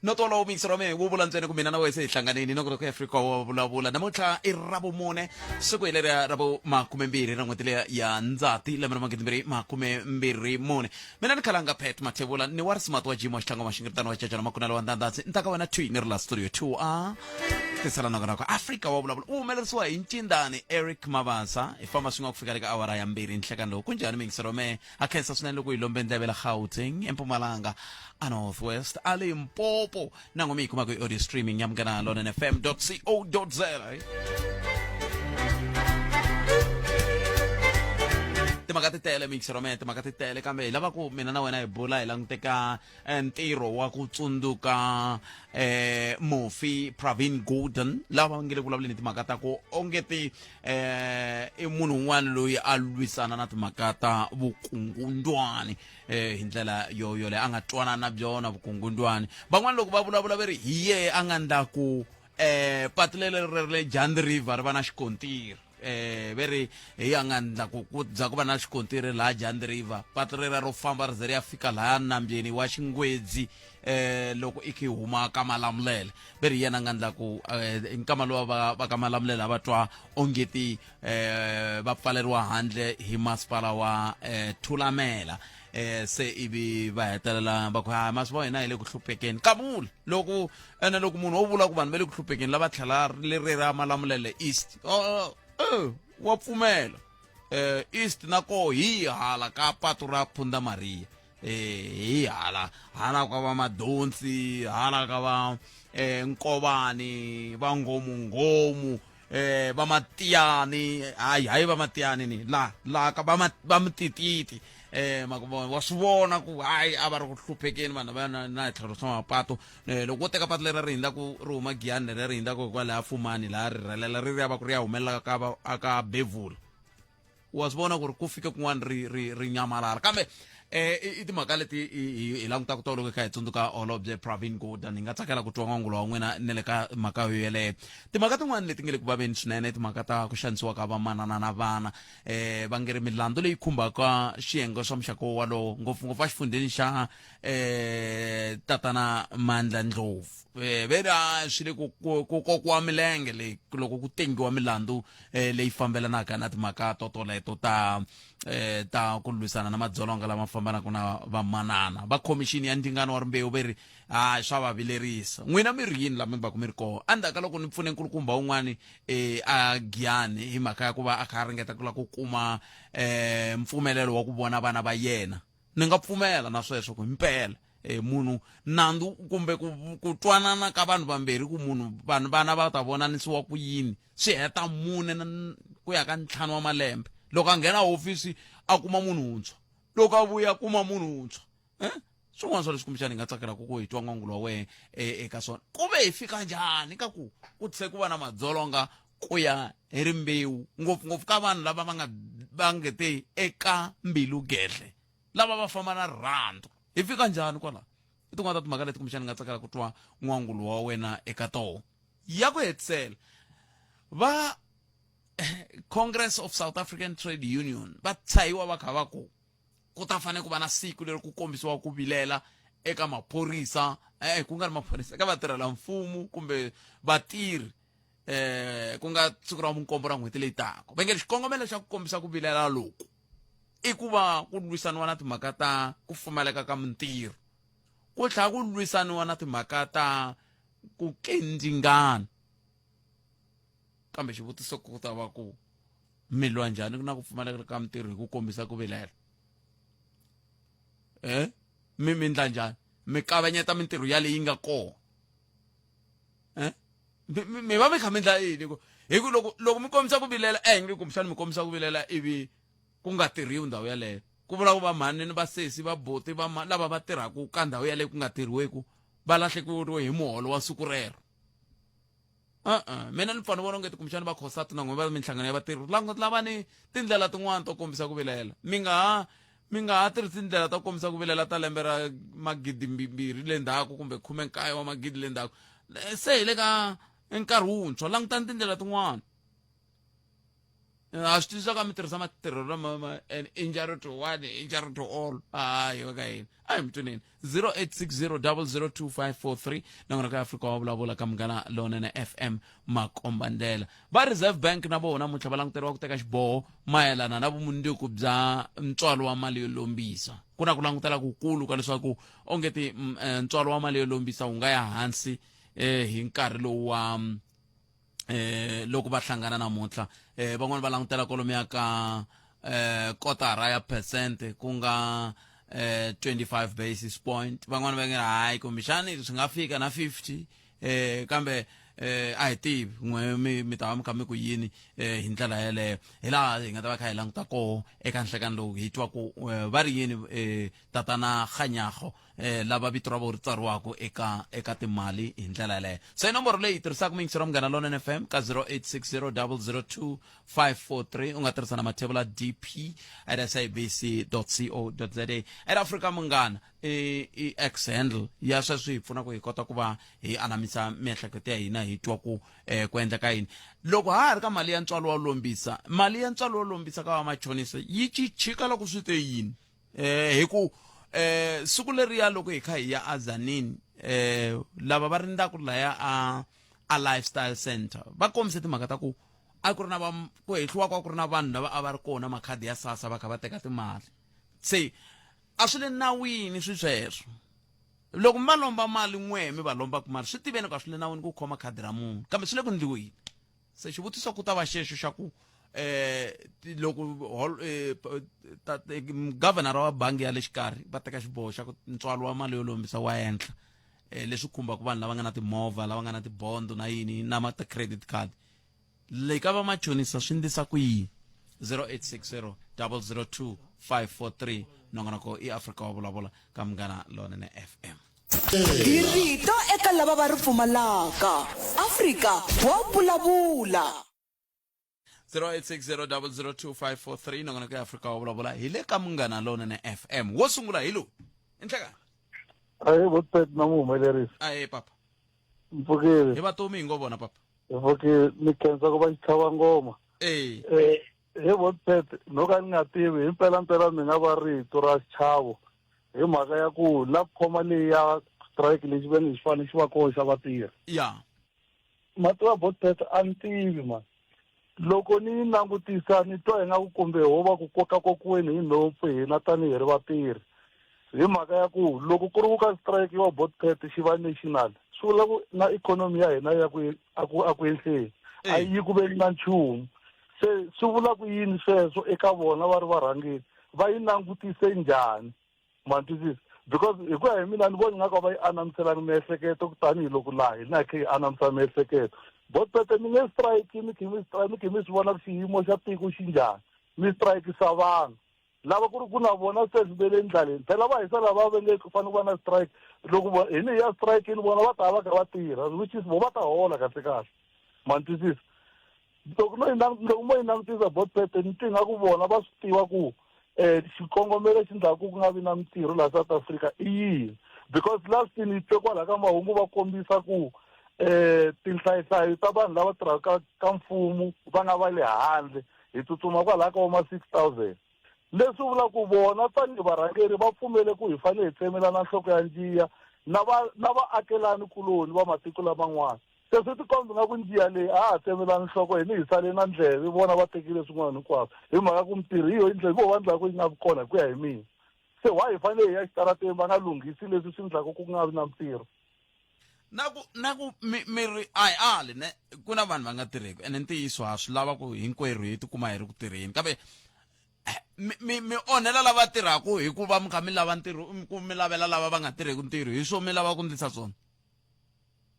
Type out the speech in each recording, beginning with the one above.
No tolo mixer wa mehe wu vula ntsena ku mina na wena se hi hlanganini nongonoko ya Afrika wa vulavula. Namuntlha i Ravumune, siku hi leriya ra vu makumembirhi ra n'hweti leya ya Ndzati lembe ra 2024. Mina ni khalanga Pat Mathebula ni wa Smart wa Jim wa Xitlhango Maxingiritano wa Cacana Makunala wa Ndandasi ni ta ka wena thwi ni ri la studio 2 a tisela nongonoko Afrika wa vulavula u humelerisiwa hi Ncindani Eric Mabasa hi famba swin'we ku fika le ka awara ya mbirhi nhlekani lowu kunjhani miyingiselo me a khensa swinene loko hi lombe ndleve la Gauteng eMpumalanga a North West a Limpopo na n'we mi yi kumaka hi audio streaming ya Munghana Lonene FM co za timhaka ti tele mixer me timhaka ti tele kambe hi lava ku mina na wena hi bula hi languteka eh, ntirho wa ku tsundzuka eh, mufi Pravin Gordhan lava va nge le ku vulavuleni timhaka ta ku onge ti eh, i munhu un'wana loyi a lwisana na timhaka ta vukungundwani eh, hi ndlela yo yoleyo a nga twanana na byona vukungundwani van'wana loko va vulavula va ri hi yehe a nga ndla ku eh patu lelo ri le Jan River ri va na xikontiri eh ve ri hi a nga ndla ku ku bya ku va na xikontiri laha Jan River patu rera ro famba ri ze ri ya fika laha nambyeni wa Xingwedzi eh loko i khe huma ka Malamulele ve ri yena a nga ndla ku eh, nkama lowa va va ka Malamulele a va twa ongeti eh va pfaleriwa handle hi masipala wa eh Thulamela eh se ivi va hetelela va ku ha maswi va hina hi le ku hluphekeni kamula loko ene loko munhu wo vula ku vanhu va le ku hluphekeni lava tlhela leri ra Malamulele East oh, oh, wa pfumela eh East na koho hi hala ka patu ra Phunda Maria eh hi hala hala ka va Madonsi hala ka va eh Nkovani va Ngomu Ngomu eh va Matiyani hayi hayi va Matiyani ni la la ka va va Mutititi eh makuvona wa swi vona ku hayi a va ri ku hluphekeni vanhu va na na tlhelo swa mapatu eh, loko wo teka patu leri ri hindzaku ri huma Giyani leri ri hindzaku kwalaya Fumani laha ri rhelela ri ri ya va ku ri ya humelela ka va ka Bevula wa swi vona ku ri ku fike kun'wana ri ri ri nyamalala kambe eh i timhaka leti hi langutaka to loko hi kha hi tsundzuka holobye Pravin Gordhan hi nga tsakela ku twa n'wangulo wa n'wina ne le ka mhaka yo yeleyo timhaka tin'wana leti nge le ku vaveni swinene timhaka ta ku xanisiwa ka vamanana na vana eh va nge ri milandzu leyi khumbaka xiyenge swa muxaka wolowo ngopfungopfu exifundzheni xa eh tatana Mandla Ndlovu eh ve ri a swi le ku ku kokiwa milenge leyi loko ku tengiwa milandzu eh, leyi fambelanaka na timhaka totoleto ta eh, ta ku lwisana na madzolonga lama fambanaka na vamanana va khomixini ya ndzingano wa rimbewu ve ri a swa va vilerisa n'wina mi ri yini lama mi va ku mi ri kona endzhaku ka loko ni pfune nkulukumba wun'wani eh, a Giyani hi mhaka ya ku va a kha a ringeta ku lava ku kuma eh, mpfumelelo wa ku vona vana va yena ni nga pfumela na sweswo ku himpela e munhu nandzu kumbe ku ku twanana ka vanhu vambirhi ku munhu vanhu vana va ta vonanisiwa ku yini swi heta mune na ku ya ka ntlhanu wa malembe loko a nghena hofisi a kuma munhu wuntshwa loko a vuya a kuma munhu wuntshwa eh swin'wana swa leswi kumbexana hi nga tsakelaka ku hi twa n'wangulo wa wehe e, eka swona ku ve hi fika njhani ka ku ku tlhe ku va na madzolonga ku ya hi rimbewu ngopfungopfu ka vanhu lava va nga va nge te eka mbilu gedle lava va famba na rirhandzu hi fika njhani kwala i tin'wana ta timhaka leti kumbexana nga tsakela ku twa n'wangulo wa wena eka toho ya ku hetisela va Congress of South African Trade Union va tshahiwa va kha va ku ku ta fanele ku va na siku leri ku kombisiwa ku vilela eka maphorisa eh ku nga ri maphorisa eka vatirhela mfumo kumbe vatirhi eh ku nga siku ra vunkombo ra n'hweti leyi taka va nge xikongomelo xa ku kombisa ku vilela loku i ku va ku lwisaniwa na timhaka ta ku pfumaleka ka mintirho ku tlhela ku lwisaniwa na timhaka ta ku kendzingana kambe xivutiso ku ta va ku mi lwa njhani ku na ku pfumaleka ka mintirho hi ku kombisa ku vilela eh mi mi ndla njhani mi kavanyeta mintirho ya leyi nga kona eh mi va mi kha mi ndla yini ku hi ku loko loko mi kombisa ku vilela eh nge kumbexana mi kombisa ku vilela ivi ku nga tirhiwi ndhawu yaleyo ku vula ku va mhani ni vasesi va buti va lava va tirhaka ka ndhawu yaleyo ku nga tirhiweku va lahlekeriwe hi muholo wa siku rero e-e mina ni pfa ni vona ongeti kumbexana va khosati na n'wina va minhlangano ya vatirhi lava ni tindlela tin'wana to kombisa ku vilela mi nga ha mi nga ha tirhisi tindlela to kombisa ku vilela ta lembe ra magidimbirhi le ndzhaku kumbe khumenkaye wa magidi le ndzhaku se hi le ka nkarhi wuntshwa langutani tindlela tin'wana. A swi twisisa ka mi tirhisa matirhelo lama ma an injury to one, injury to all. Hayi va ka yini a hi mutwineni. 0860002543 nongonoko ya Afrika wa Vulavula ka Munghana Lonene FM. Makombandlela va Reserve Bank na vona namuntlha va languteriwa ku teka xiboho mayelana na vumundzuku bya ntswalo wa mali yo lombisa. Ku na ku langutela kukulu ka leswaku onge ti ntswalo wa mali yo lombisa wu nga ya hansi hi nkarhi lowu wa loko va hlangana namuntlha. Van'wani va langutela kwalomuya ka kotara ya percent, ku nga 25 basis point. Van'wani va nge hayi, kumbexani swi nga fika na 50, kambe a hi tivi n'we mi ta va mi kha mi ku yini. Hi ndlela yeleyo hi laha hi nga ta va kha hi languta koho eka nhlekani lowu, hi twa ku va ri yini tatana Kganyago, lava vito ra vo ri tsariwaka eka timali hi ndlela yeleyo. Se nomboro leyi tirhisaka muyingiseri wa Munghana Lonene FM ka 0860002543. U nga tirhisa na mathebula dp at sabc co za at Africa Munghana i X handle ya sweswi hi pfuna ku hi kota ku va hi anamisa miehleketo ya hina, hi twa ku ku endleka yini loko ha ha ri ka mali ya ntswalo wa lombisa. Mali ya ntswalo wo lombisa ka vamachonisa yi chichika loko swi te yini? Hi ku siku leriya loko hi kha hi ya aZanini, lava va rindzaka laya a lifestyle center va kombise timhaka ta ku a ku ri na va ku hehliwa ku a ku ri na vanhu lava a va ri kona makhadi ya sasa va kha va teka timali. Se a swi le nawini swi sweswo. Loko mi va lomba mali, n'we mi va lombaka mali, swi tiveni ku a swi le nawini ku khoma khadi ra munhu, kambe swi le ku ndliweni. Se xivutiso ku ta va xexo xa ku loko governor wa bangi ya le xikarhi va teka xiboho xa ku ntswalo wa mali yo lombisa wa enhla, leswi khumbaka vanhu lava nga na timovha, lava nga na tibondo na yini na ma ti-credit card, le ka vamachonisa swi ndlisa ku yini? 0860 002 543. Nongonoko i Afrika wa Vulavula ka Munghana Lonene FM. Hi rito eka lava va ri pfumalaka. Afrika wa vulavula. 0860002543. Nongonoko ya Afrika wa Vulavula hi le ka Munghana Lonene FM. Wo sungula hi lowu i nhlekani. Ahe, Botpet na muhumelerisi. Ahe papa. Mpfukile. Hi vatomi hi ngo vona papa. Mpfukile, ni khensa ku va xitlhava ngoma. Ee. He Botpet, no ka ni nga tivi hi mpela mpela mi nga va rito ra xichavo hi mhaka ya ku la ku khoma leyi ya strike lexi va nge xi fanele xi va kona xa vatirhi. Ya. Mati wa Botpet a ni tivi man. Loko ni langutisa ni twa ingaku kumbe ho va ku koka kokiweni hi nhompfu hina tanihi ri vatirhi. Hi mhaka ya ku loko ku ri ku ka strike wa Botpet xi va national, swi vula ku na economy ya hina ya ku a ku a ku enhleni. A yi ku veni na nchumu. Se swi vula ku yini sweswo eka vona va ri varhangeri? Va yi langutise njhani? Ma twisisa? Because hi ku ya hi mina ni vona ingaku a va yi anamiselanga miehleketo tanihiloko laha hina hi kha hi anamisa miehleketo. Botpete mi nge strike mi khe mi strike mi khe mi swi vona ku xiyimo xa tiko xi njhani. Mi strikisa vanhu lava ku ri ku na vona sweswi ve le ndlaleni. Phela va hisa lava va nge ku fanele ku va na strike, loko hi ni hi ya strike-ini vona va ta va kha va tirha, which is vo va ta hola kahle kahle. Ma ni twisisa? Loko no yi loko mo yi langutisa Botpet ni twi nga ku vona va swi tiva ku xikongomelo xi ndlaku ku nga vi na mintirho laha South Africa i yini, because last ni twe kwalaha ka mahungu va kombisa ku tinhlayihlayo ta vanhu lava tirhaka ka mfumo va nga va le handle hi tsutsuma kwalaha ka voma 6000. Leswi vula ku vona tanihi varhangeri va pfumele ku hi fanele hi tsemelana nhloko ya njiya na va na vaakelani kuloni va matiko laman'wana. Se swi tikomba nga ku njiya leyi a ha tsemelani nhloko, hi ni hi sale na ndleve, vona va tekile swin'wana hinkwaswo hi mhaka ku mintirho hi yo ndlela vo va ndlaku yi nga vi kona hi ku ya hi mina. Se why hi fanele hi ya xitarateni va nga lunghisi leswi swi ndlaku ku nga vi na mintirho? Na ku mi ri a hi ali ne ku na vanhu va nga tirheki, ene ntiyiso ha swi lava ku hinkwerhu hi tikuma hi ri ku tirheni, kambe mi onhela lava tirhaka hikuva mi kha mi lava ntirho, ku mi lavela lava va nga tirheki ntirho. Hi swo mi lava ku ndlisa swona?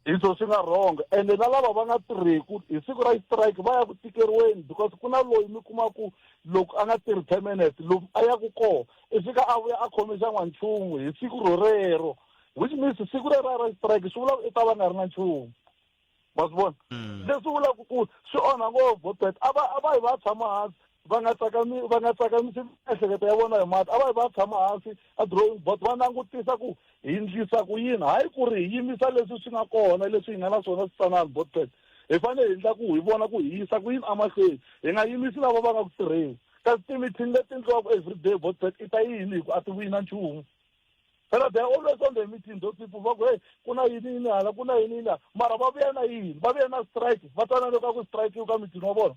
Hi swo swi nga wrong, ende na lava va nga tirheku hi siku ra strike va ya ku tikeriweni, because ku na loyi mi kuma ku loko a nga tirhi permanent, lomu a ya ku koho i fika a vuya a khome xa n'wanchumu hi siku rorero, which means siku rero ra strike swi vula ku i ta va nga ri na nchumu. Ma swi vona? Leswi vulaka ku swi onha ngopfu Botpet. A va yi va tshama hansi, va nga tsakami, va nga tsakamisi miehleketo ya vona hi mati. A va yi va tshama hansi a drawing board, va langutisa ku hi ndlisa ku yini, hayi ku ri hi yimisa leswi swi nga kona, leswi hi nga na swona switsanana. Botpet, Hi fanele hi endla ku hi vona ku hi yisa ku yini emahlweni. Hi nga yimisi lava va nga ku tirheni. Kasi ti-meeting leti endliwaka everyday Botpet i ta yini hi ku a ti vuyi na nchumu. Phela they are always on the meeting those people va ku hey ku na yini yini hala ku na yini yini hala mara va vuya na yini va vuya na strike va twanane ka ku strike ka meeting wa vona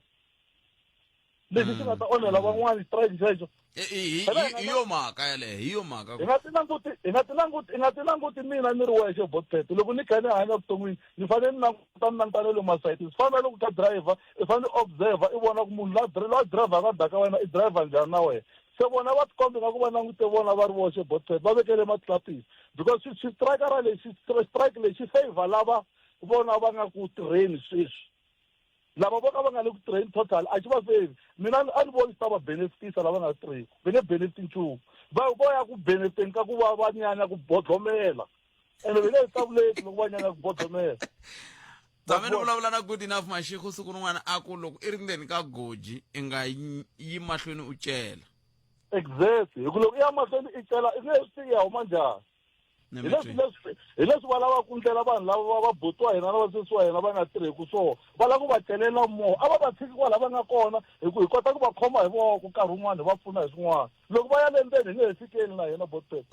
lexi xi nga ta onhela van'wana strike xexo hi yo mhaka yaleyo hi yo mhaka hi nga ti languti hi nga ti languti hi nga ti languti mina ni ri wexe botpet loko ni kha ni hanya vuton'wini ni fanele ni languta ni languta na le masayitini swi fana na loko ka driver i fanele u observer i vona ku munhu la la driver ka wena i driver njhani na wena se vona va tikombe nga ku va langute vona va ri voxe botpet va vekele matlapisi because xistrikara lexi strike lexi favor lava vona va nga ku tirheni sweswi lava vo ka va nga le ku tirheni total a xi va favor mina a ni voni xi ta va benefitisa lava nga tirheni va nge benefit nchumu va vo ya ku benefiteni ka ku va va nyanya ku bodlomela ene va nge yi tlavuleki loko va nyanya ku bodlomela Tshame ni vulavula na good enough Mashego siku rin'wana a ku loko i ri ndzeni ka goji i nga yi mahlweni u cela. Exactly. Hi ku loko i ya mahlweni i cela i nge swi tivi ya huma njhani. Hi leswi leswi hi leswi va lavaka ku ndlela vanhu lava va va buti wa hina na vasesi wa hina va nga tirheki swona va lava ku va celela more a va va tshiki kwala va nga kona hi ku hi kota ku va khoma hi voko nkarhi wun'wana hi va pfuna hi swin'wana loko va ya le ndzeni hi nge he fikeli na hina botpet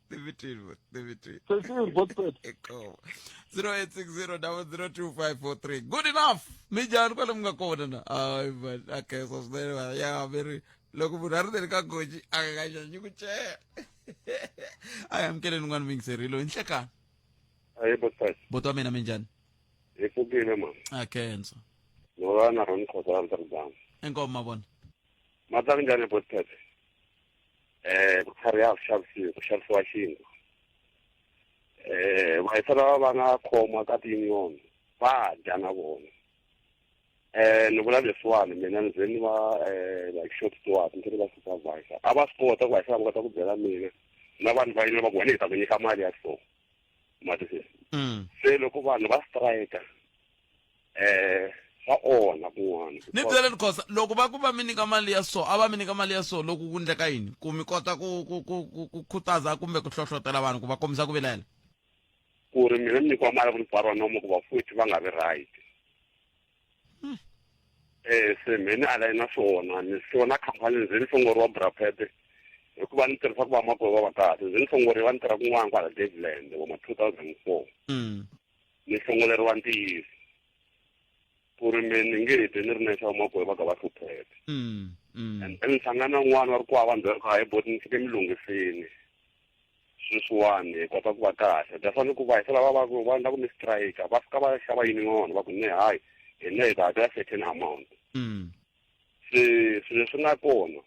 Timitini, timitini. Sesi botpet Inkomo. 0860 002543. Good enough. Minjhani kwale mi nga kona na? Hayi man, a khensa swinene va ya mi ri loko munhu a ri ndzeni ka goji a nga nyanyi ku cela. A hi amukeleni un'wana muyingiseri loyi nhlekani. Ayi botpet. Buti wa mina minjhani? Hi pfukile ma. A khensa. No va na Ron Khoza Amsterdam. Inkomo mavona. Matla njhani botpet? Eh ku tlhariha ku xavisiwa ku xavisiwa xinkwa. Eh vayisa lava va nga khoma ka ti-union va dya na vona. Eh ni vula leswiwani mina ni ze ni va eh like short steward ni tlhela va supervisor. A va swi kota ku vayisa va kota ku byela mina na vanhu va yini va ku wena hi ta ku nyika mali ya so. Ma twisisa? Se loko vanhu va strike eh swa onha kun'wana ni byeleni khosa loko va ku va mi nyika mali ya so a va mi nyika mali ya so loko ku ndleka yini ku mi kota ku ku ku ku ku khutaza kumbe ku hlohlotela vanhu ku va kombisa ku vilela ku ri mina ni nyikiwa mali ku ni pfariwa nomo ku va futhi va nga vi right eh se mina a la na swona ni swona khampani ndzi ni hlongoriwa brapete hikuva ni tirhisa ku va makwerhu va va kahle ndzi ni hlongoriwa ni tirha kun'wana kwala Daveland wa ma 2004 ni hlongoleriwa ntiyiso ku ri mi ni nge he ni ri nexe vamakwerhu va ka va hlupheka and then ni hlangana na un'wana va ri ku hava ndzhaku ka hayi boti ni fike mi lunghisini sweswiwani hi kota ku va kahle that's why ni ku va hisa lava va ku va endla ku mi strike va fika va xava yin'wana va ku ne hayi hi ne hi ta hakela certain amount se swilo leswi nga kona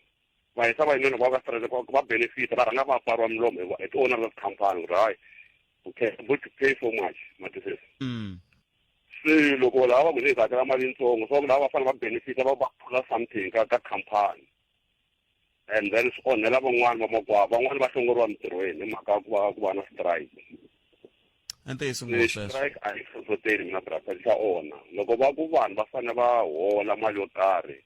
va hisa va yin'wana va ka strike va benefit va rhanga va pfariwa milomo hi ti-owner ta tikhampani ku ri hayi okay I'm going to pay so much ma twisisa se loko lava va ku ni hakela mali yitsongo so lava va fanele va benefita va va phula something ka ka company and then swi onhela van'wani va makwavo van'wani va hlongoriwa mintirhweni hi mhaka ku va ku va na strike ntiyiso ngopfu sweswo strike a yi hlohloteli mina brother xa onha loko va ku vanhu va fanele va hola mali yo karhi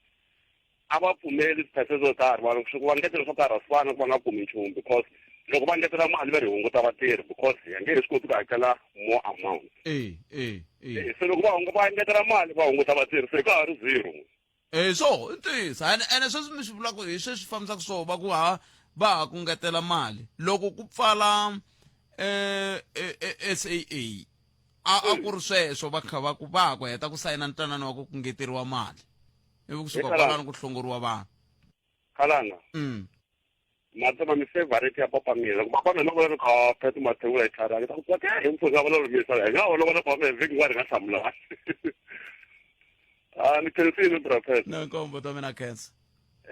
a va pfumeli ti-percent to karhi va swi va ngetela swo karhi a swi fani ku va nga kumi nchumu because loko va ngetela mali va ri hunguta vatirhi because hi nge he swi koti ku hakela more amount e e e se loko va va ngetela mali va hunguta vatirhi se ka ha ri zero e so i ntiyiso ene ene sweswi mi swi vulaka hi sweswi fambisaka swona va ku ha va ha ku ngetela mali loko ku pfala eh SAA a a ku ri sweswo va kha va ku va ha ku heta ku sayina ntwanano wa ku ku ngeteriwa mali ivi kusuka kwalano ku hlongoriwa vanhu khalanga matsema mi favorite ya papa mina loko papa mina vula kha phethe mathewula hi tlhari a ta ku ke hi mpfhuka nga vula lumisa hi nga holova na papa mina vhiki hinkwayo ri nga hlamulani a ni khensile bra phethe no nkombo ta mina khensa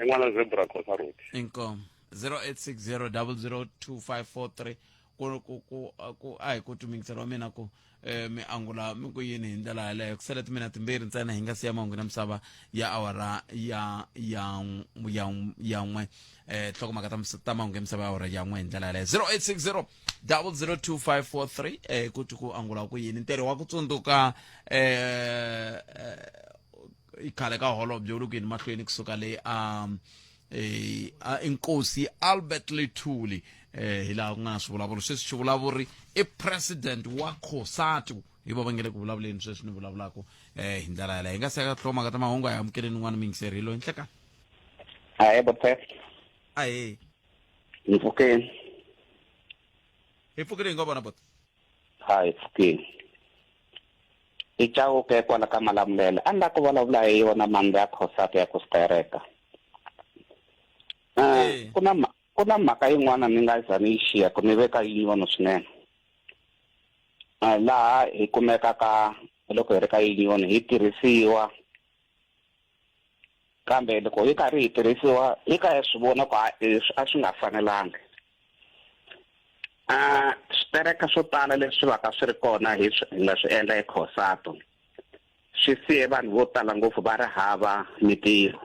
en'wana zebra khosa road inkomo 0860 002543 ku ku ku ku a hi ku tumingisela wa mina ku eh, mi angula mi ku yini hi ndlela yaleyo ku sele timina timbirhi ntsena hi nga siya mahungu na misava ya awara ya ya ya ya n'we eh nhlokomhaka ta ta mahungu ya misava ya awara ya n'we hi ndlela yaleyo 0860 002543 eh ku ku angula ku yini ntirho wa ku tsundzuka eh, eh khale ka holobye wu le ku yeni mahlweni kusuka le a eh, inkosi Albert Lithuli eh hi laha ku nga na swivulavuri sweswi xivulavuri i president wa COSATU. Hi vo va nge le ku vulavuleni sweswi ni vulavulaka eh hi ndlela yaleyo. Hi nga se ya ka tlhomaka ta mahungu a hi amukeleni un'wana muyingiseri hi loyi nhlekani. Ahee Botfest. Ahee. Ni pfukeni. Hi pfukile hi ngo vona bot. Ha hi pfukeni. I Chauke kwala ka Malamulele. A ni la ku vulavula hi yona mhani ya Cosatu ya ku sitereka. Eh. Ku na ku na mhaka yin'wana ni nga za ni yi xiya ku ni ve ka union swinene. Laha hi kumeka ka loko hi ri ka union hi tirhisiwa kambe loko hi karhi hi tirhisiwa hi ka hi swi vona ku a a swi nga fanelangi. Switereka swo tala leswi va ka swi ri kona hi swi hi nga swi endla eCOSATU swi siye vanhu vo tala ngopfu va ri hava mitirho.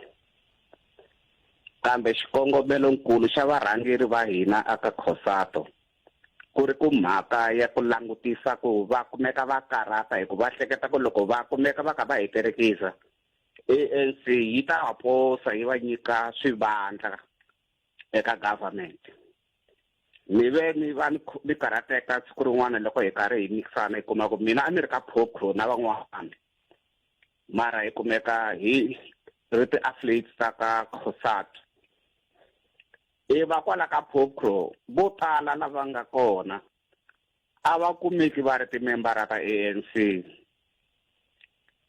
Kambe xikongomelonkulu xa varhangeri va hina aka COSATU ku ri ku mhaka ya ku langutisa ku va kumeka va karhata hi ku va hleketa ku loko va kumeka va kha va hi terekisa ANC yi ta va posa yi va nyika swivandla eka government. Ni ve ni va ni ni karhateka siku rin'wana loko hi karhi hi nyikisana hi kuma ku mina a ni ri ka Phopro na van'wana mara hi kumeka hi ri ti-athletes ta ka COSATU. I va kwala ka Phopro vo tala lava nga kona a va kumeki va ri timembara ta ANC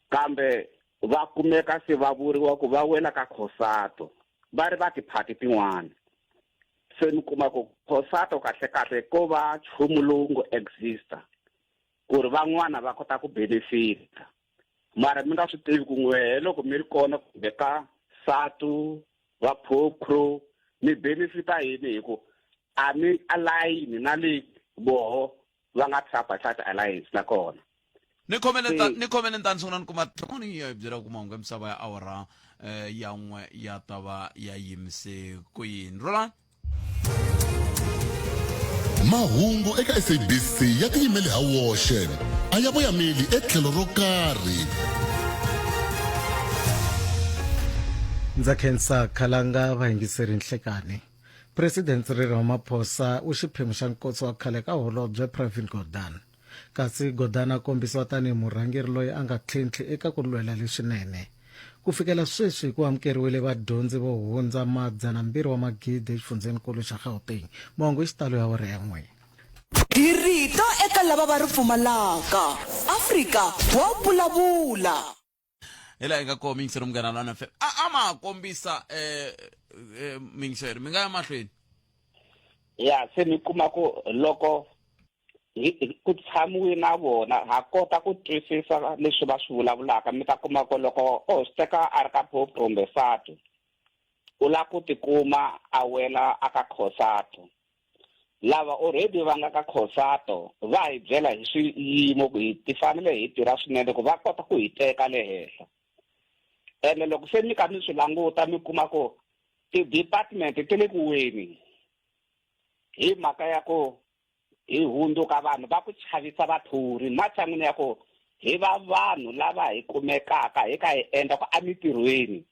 kambe va kumeka se va vuriwa ku va wela ka COSATU va ri va tiphati tin'wana. Se mi kuma ku COSATU kahle kahle ko va nchumu lowu ngo exista ku ri van'wana va kota ku benefita mara mi nga swi tivi ku n'wehe loko mi ri kona kumbe ka SATU va Phopro mi benefita yini hi ku a mi align na le voho va nga tripartite alliance na kona. Ni khomele ta ni khomele ntani sungula ni kuma tlhoni ya byela ku mahungu ya misava ya awara eh, ya n'we ya ta va ya yimise ku yini rolani Mahungu eka SABC ya tiyimele ha woxe, a ya voyameli etlhelo ro karhi. Ndza khensa Khalanga vayingiseri nhlekani. President Cyril Ramaphosa u xiphemu xa nkotso wa khale ka holobye Pravin Gordhan. Kasi Gordhan a kombisiwa tanihi murhangeri loyi a nga tlhentlhi eka ku lwela leswinene. Ku fikela sweswi ku amukeriwile vadyondzi vo hundza madzanambirhi wa magidi exifundzhenikulu xa Gauteng. Mahungu hi xitalo ya awara ya n'we. Hi rito eka lava va ri pfumalaka. Afrika wa vulavula. Hi laha hi nga koho miyingiseri Munghana Lona FM. A a ma ha kombisa eh miyingiseri mi nga ya mahlweni. Ya se mi kuma ku loko hi ku tshamiwe na vona ha kota ku twisisa leswi va swi vulavulaka mi ta kuma ku loko o swi teka a ri ka Pope kumbe SATU u la ku tikuma a wela a ka COSATU lava already va nga ka COSATO va hi byela hi swiyimo ku hi ti fanele hi tirha swinene ku va kota ku hi teka le henhla ene loko se mi ka mi swi languta mi kuma ku ti-department ti le ku weni hi mhaka ya ku hi hundzuka vanhu va ku chavisa vathori matshan'wini ya ku hi va vanhu lava hi kumekaka hi ka hi endla ku emitirhweni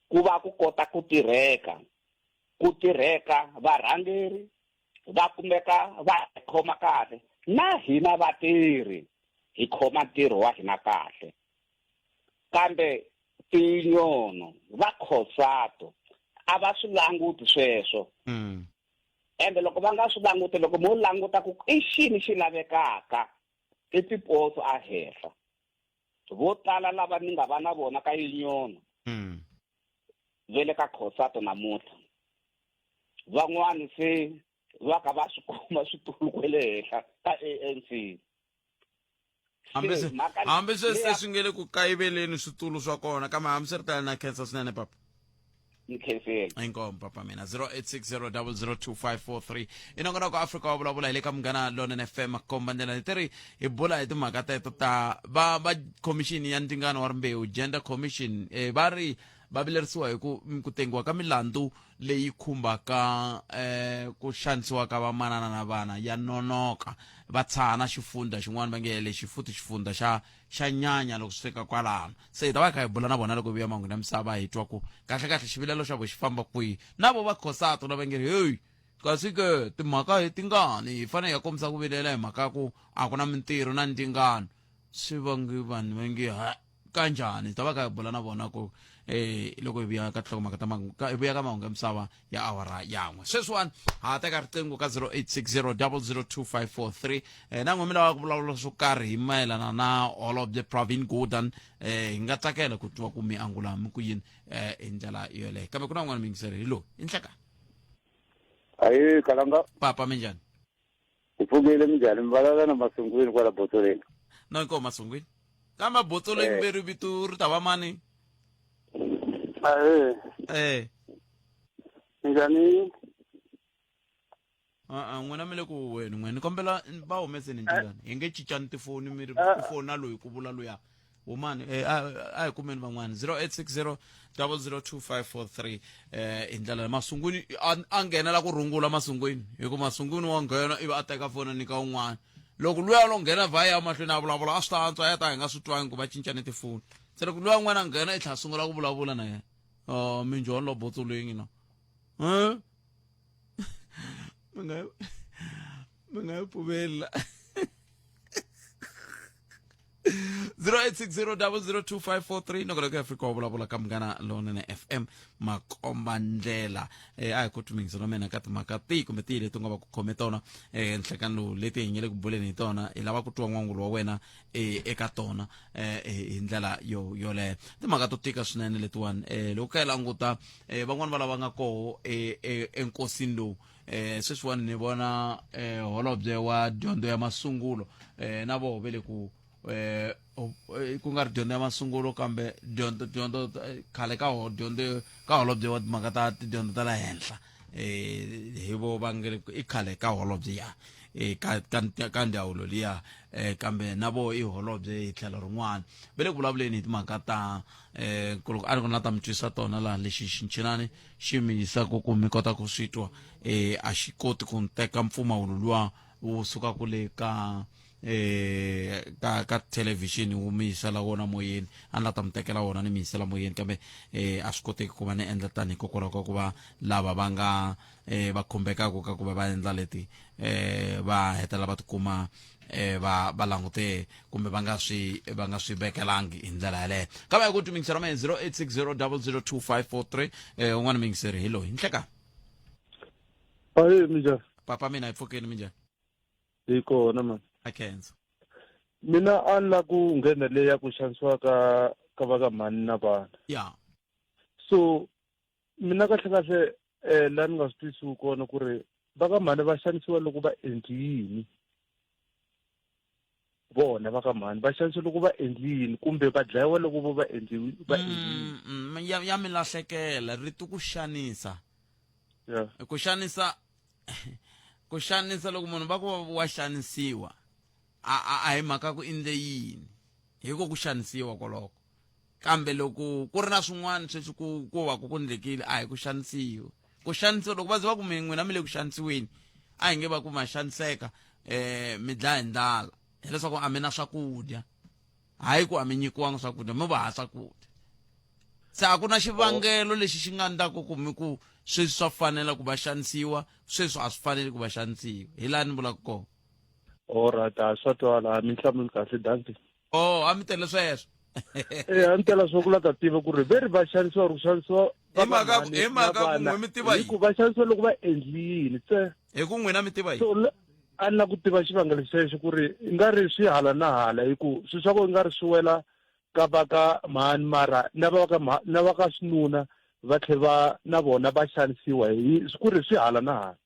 ku va ku kota ku tirheka ku tirheka varhangeri va kumeka va hi khoma kahle na hina vatirhi hi khoma ntirho wa hina kahle kambe tinyono va COSATU a va swi languti sweswo ende loko va nga swi languti loko mo languta ku i xini xi lavekaka i tiposo a henhla vo tala lava ni nga va na vona ka yinyono ve le ka COSATU namuntlha van'wani se va ka va swi kuma switulu kwele henhla ka ANC hambi se hambi se se swi nge le ku kayiveleni switulu swa kona kambe hambi swi ri tano na khensa swinene papa ni khensile inkomu papa mina 0860002543 i nongonoko Afrika wa vulavula hi le ka Munghana Lonene FM komba ndlela ni tiri hi bula hi timhaka teto ta va va khomixini ya ndzingano wa rimbewu gender commission eh, va ri va vilerisiwa hi ku ku tengiwa ka milandzu leyi khumbaka eh, ku xanisiwa ka vamanana na vana ya nonoka va tshaha na xifundza xin'wana va nge lexi futhi xifundza xa xa nyanya loko swi fika kwalano se hi ta va hi kha hi bula na vona loko vuya mahungu ya misava hi twa ku kahle kahle xivilelo xa vo xi famba kwihi na vo va COSATU lava nge ri heyi kasi ke timhaka hi tingani hi fanele hi ya kombisa ku vilela hi mhaka ya ku a ku na mintirho na ndzingano. swi vange vanhu va nge ha kanjhani hi ta va kha hi bula na vona ku eh loko hi vuya ka tinhlokomhaka ta mahungu hi vuya ka mahungu ya misava ya awara yan'we sweswiwani ha teka riqingho ka 0860 002543 eh na n'we mi lava ku vulavula swo karhi hi mayelana na holobye Pravin Gordhan eh hi nga tsakela ku twa ku mi angula mi ku yini eh hi ndlela yoleyo kambe ku na un'wana muyingiseri hi loyi i nhlekani ayi kalanga papa minjhani Hi pfukile minjhani mi vulavula na Masungwini kwala Botsoleni. No inkomu Masungwini. Kambe Botsoleni Eh. veri vito ri ta va mani? Ahee, Eh. minjhani? A a n'wina mi le ku weni n'we ni kombela va humeseni ndlelani. Hi nge cincani tifoni mi ri ku fona loyi ku vula luya. Humani eh, a a hi kumeni van'wana 0860 002543 eh hi ndlela Masungwini a a nghenela ku rungula Masungwini hi ku Masungwini wa nghena ivi a teka foni a nyika un'wana loko luya lo nghena vha ya mahlweni a vulavula a swi ta antswa ya ta hi nga swi twangi ku va cincane tifoni se loko luya n'wana a nghena i tlhela a sungula ku vulavula na yena oh minjhoni lo botsolweni na eh mi nga mi nga yi pfumeli la 0860002543 nongonoko ya afrika wa vulavula ka munghana lonene fm makomba ndlela eh, a hi ku tumingisa na mina ka timhaka tihi kumbe tihi leti u nga va ku khome tona eh, nhlekani lowu leti hi nge le ku buleni hi tona hi lava ku twa n'wangulo wa wena eh, eka tona eh, eh, hi ndlela yo yoleyo timhaka to tika swinene letiwani eh, loko ka yi languta eh, van'wani va lava nga koho eh, eh, enkosini lowu eh sweswiwani ni vona eh holobye wa dyondzo ya masungulo eh na voho ve le ku eh eh, ku nga ri dyondzo ya masungulo kambe dyondzo dyondzo eh, khale ka ho dyondzo ka holobye wa timhaka ta tidyondzo ta le henhla eh hi vo va nge i khale ka holobye ya eh ka ka ka ndzawulo liya eh kambe na vo i holobye hi tlhelo rin'wana ve le ku vulavuleni hi timhaka ta eh ku loko a ri ku na ta mi twisa tona laha lexi xinchinani xi mi yisaka ku mi kota ku swi twa eh a xi koti ku teka mpfumawulo luwa wu suka kule ka eh ka ka television wu mi yisela wona moyeni a ni la ta mi tekela wona ni mi yisela moyeni kambe eh a swi koteki ku va ni endla tani hikokwalaho ka ku va lava va nga eh va khumbekaka ka ku va va endla leti eh va hetelela va tikuma eh va va langute kumbe va nga swi va nga swi vekelangi hi ndlela yaleyo kambe ku timingisera ma 0860002543 eh un'wana mingiseri hi loyi nhleka Ayi minjhani? Papa mina hi pfukeni minjhani? Hi kona man. A khensa. Mina a ni la ku nghena leyi ya ku xanisiwa ka ka va ka mhani na vana. Ya. So mina kahle kahle eh la ni nga swi twisisi kona ku ri va ka mhani va xanisiwa loko va endli yini vona va ka mhani va xanisiwa loko va endli yini kumbe va dlayiwa loko vo va endli va endli mm, mm, ya, ya mi lahlekela rito ku xanisa yeah. ku xanisa ku xanisa loko munhu va ku wa xanisiwa a a a hi mhaka ku endle yini hi ku ku xanisiwa koloko kambe loko ku ri na swin'wana sweswi ku ku va ku ku ndlekile a hi ku xanisiwa ku xanisiwa loko va ze va ku mi n'wina mi le ku xanisiweni a hi nge va ku ma xaniseka um mi dlaya hi ndlala hileswaku a mi na swakudya hayi ku a mi nyikiwanga swakudya mi va ha swakudya se a ku na xivangelo lexi xi nga ndlaku ku mi ku sweswi swa fanela ku va xanisiwa sweswi a swi faneli ku va xanisiwa hi laha ni vulaka kona alright a swa twala mi hlamuli kahle danki oh a mi tele sweswo eh a ni tela swo ku la ta tiva ku ri ve ri va xanisiwa ri ku xanisiwa hi mhaka hi mhaka ku n'we mi tiva hi ku va xanisiwa loko va endli yini tse hi ku n'wina mi tiva yini so a ni la ku tiva xivangelo xexo ku ri i nga ri swi hala na hala hi ku swi swa ku i nga ri swi wela ka va ka mhani mara na va ka na va ka xinuna va tlhe va na vona va xanisiwa hi ku ri swi hala na hala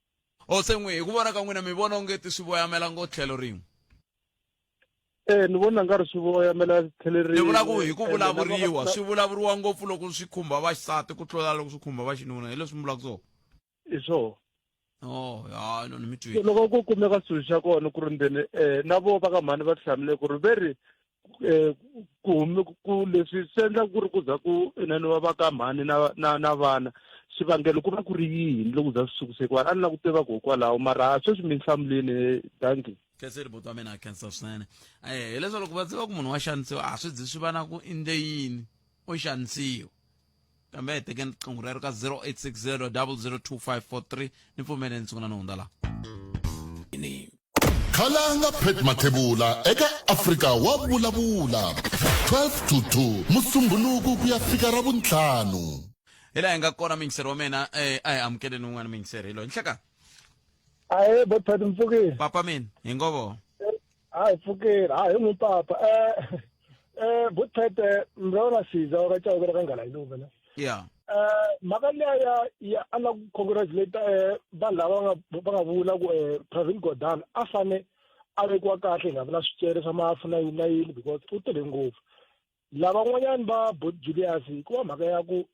o se n'we hi ku vona ka n'wina mi vona onge ti swi voyamela ngo tlhelo rin'we Eh ni vona nga ri swi voyamela tlhelo rin'we. Ni vula ku hi ku vulavuriwa swi vulavuriwa ngopfu loko swi khumba vaxisati ku tlula loko swi khumba vaxinuna hi leswi mi vulaka swona. Hi swona. Oh ya no ni mi twile. Loko ku kumeka swilo xa kona ku ri ndzeni eh na vo va ka mhani va hlamule ku ri ve ri eh ku hume ku leswi swi endla ku ri ku za ku inaniwa va ka mhani na na na vana xivangelo ku va ku ri yini loko za swi sukusekiwa a ni la ku tiva ku hikwalaho mara sweswi mi hlamulini danki Khenseli buti wa mina a khensa swinene eh hileswaku loko va tiva ku munhu wa xanisiwa a swi dzi swi va na ku endle yini u xanisiwa kambe hi tekeni riqingho rero ka 0860 002543 ni pfumeleni sungula ni hundza laha. Khalanga Pat Mathebula eka Afrika wa vulavula 12 to 2 Musumbhunuku ku ya fika Ravuntlhanu. Hi laha hi nga kona muyingiseri wa mina eh, a hi amukeleni un'wana muyingiseri hi loyi nhleka Ahee bot Pat mi pfukile? Papa mina hi ngo vo. A hi pfukile, a hi n'wi papa. Eh eh bot Pat mra siza wa ka Chauke ra ka Nghala Yiluve ne. Yeah. Eh mhaka liya ya ya a la ku congratulate eh vanhu lava va nga va nga vula ku eh Pravin Gordhan a fane a vekiwa kahle hi nga vi na swicele swa mafu na yini na yini because u tirhe ngopfu. Lavan'wanyani va Bot Julius ku va mhaka ya ku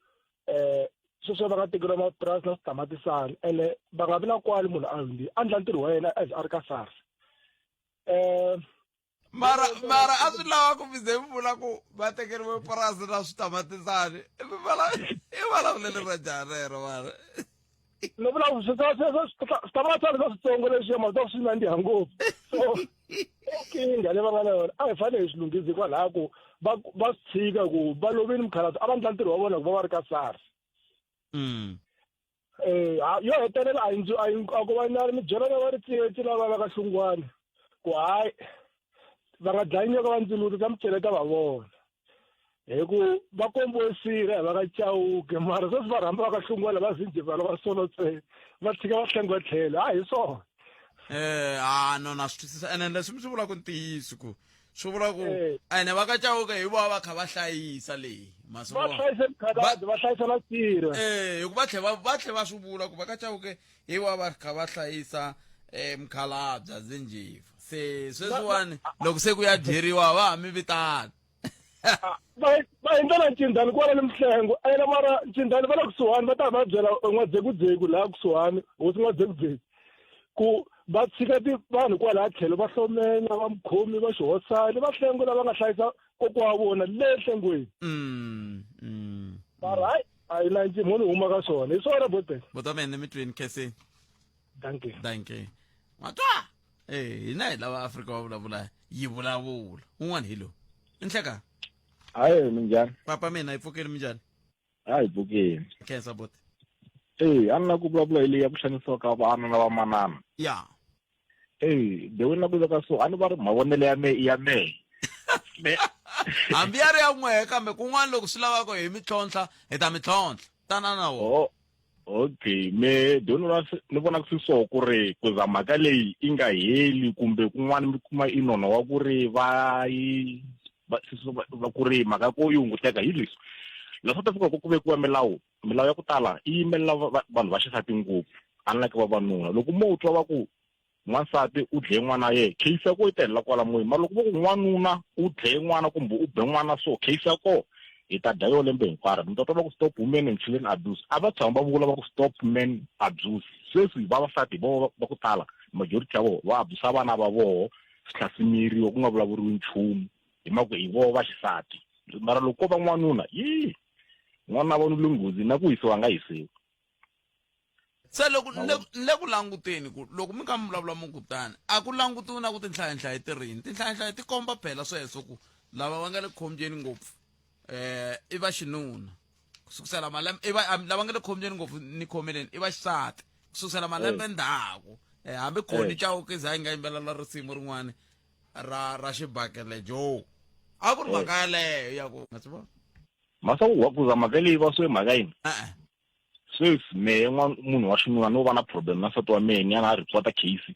eh sweswo va nga tekeriwa mapurasi na switamatisana ene va nga vi na kwale munhu a hundzile a ndla ntirho wa yena as a ri ka SARS eh mara mara a swi lava ku mi ze mi vula ku va tekeriwe purasi na switamatisani i vulavulelo ra njhani rero mara no vula ku switamatisana swa switsongo leswiya mavito swi nandziha ngopfu so nkingha leyi va nga na yona a hi fanele hi swi lunghisi hikwalaho ku va va swi tshika ku va lovile mukhalabye a va ndla ntirho wa vona ku va va ri ka SARS Eh, yo hetelela a yi a yi a ku va na mi byela na va ri tsietsi lava va ka hlungwana ku hayi va nga dlayi nyoka va ndziluti ta miceleta va vona hi ku va kombiwe sirha hi va ka Chauke mara sweswi va rhamba va ka hlungwana va zinjivalo va solotsela va tshika va hlengiwa tlhelo a hi swona eh a no na swi twisisa ene leswi mi swi vulaka ntiyiso ku swi vula ku eh. ene va ka Chauke hi vona va kha va hlayisa leyi va hlayise mukhalabye va hlayisa na sirha eh hi ku va tlhe va va tlhe va swi vula ku va ka Chauke hi vona va kha va hlayisa eh mukhalabye zinjiva se sweswiwani loko se ku ya dyeriwa va ha mi vitana ah, va va endla na ncindani kwala ni mihlengo ene mara ncindani va le kusuhani va ta va byela n'wadzekudzeku laha kusuhani hosi n'wadzekudzeku ku va tshika ti vanhu kwalaha tlhelo va hlomenya va mukhomi va xihosani va hlengo lava nga hlayisa kokwa wa vona le nhlengweni mm, mm. mara hayi a yi na ncimo ni huma ka swona hi swona bote bota mene mi twini kheseni danke danke matwa eh hina hi lava Afrika wa vulavula yi vulavula un'wana hi lowu nhleka hayi minjhani papa mina hi pfukile minjhani hayi pfukile khensa boti eyi a ni la ku vulavula hi leyi ya ku xanisiwa ka vana na vamanana ya eyi the way na ku veka so a ni va ri mavonelo ya me i ya mehe hambi ya ri ya n'wehe kambe kun'wana loko swi lavaka hi mi tlhontlha hi ta mi tlhontlha tana na wona oh. Okay me the only one ni vonaka swi so ku ri ku za mhaka leyi yi nga heli kumbe kun'wana mi kuma i nono wa ku ri va yi va ku ri mhaka ko yi hunguteka hi leswi la South Africa ku vekiwa milawu milawu ya ku tala yi yimelela vanhu va xisati ngopfu unlike vavanuna loko mo twa va ku N'wansati u dlaye n'wana ye, case ya ko yi ta helela kwala moyeni. Mara loko vo ku n'wanuna u dlaye n'wana kumbe u be n'wana so, case ya koho hi ta dya yo lembe hinkwaro. Mi ta twa va ku stop women and children abuse. A va tshama va vula va ku stop men abuse. Sweswi vavasati hi voho va ku tala, majority ya voho va abusa vana va voho, swi tlha swi miyeriwa ku nga vulavuriwi nchumu hi mhaka ku hi voho va xisati. Mara loko ko va n'wanuna, yii, n'wanuna wa vona u le nghozini na ku hisiwa a nga hisiwi. Se loko ni le ku languteni ku loko mi kha mi vulavula mi ku tani a ku langutiwi na ku tinhlayanhlayo ti rini tinhlayanhlayo ti komba phela sweswo ku lava va nga le khombyeni ngopfu eh i va xinuna ku sukusela malembe i va lava nga le khombyeni ngopfu ni khomeleni i va xisati ku sukusela malembe eh. ndzhaku eh hambi khoni eh. Chauke za yi nga yimbelela risimu rin'wana ra ra xibakele joe a ku ri mhaka yaleyo ya ku nga swi vona masa ku ku za mhaka leyi va swe mhaka yini e-e sweswi mehe munhu wa xinuna no va na problem na nsati wa mehe ni ya na report case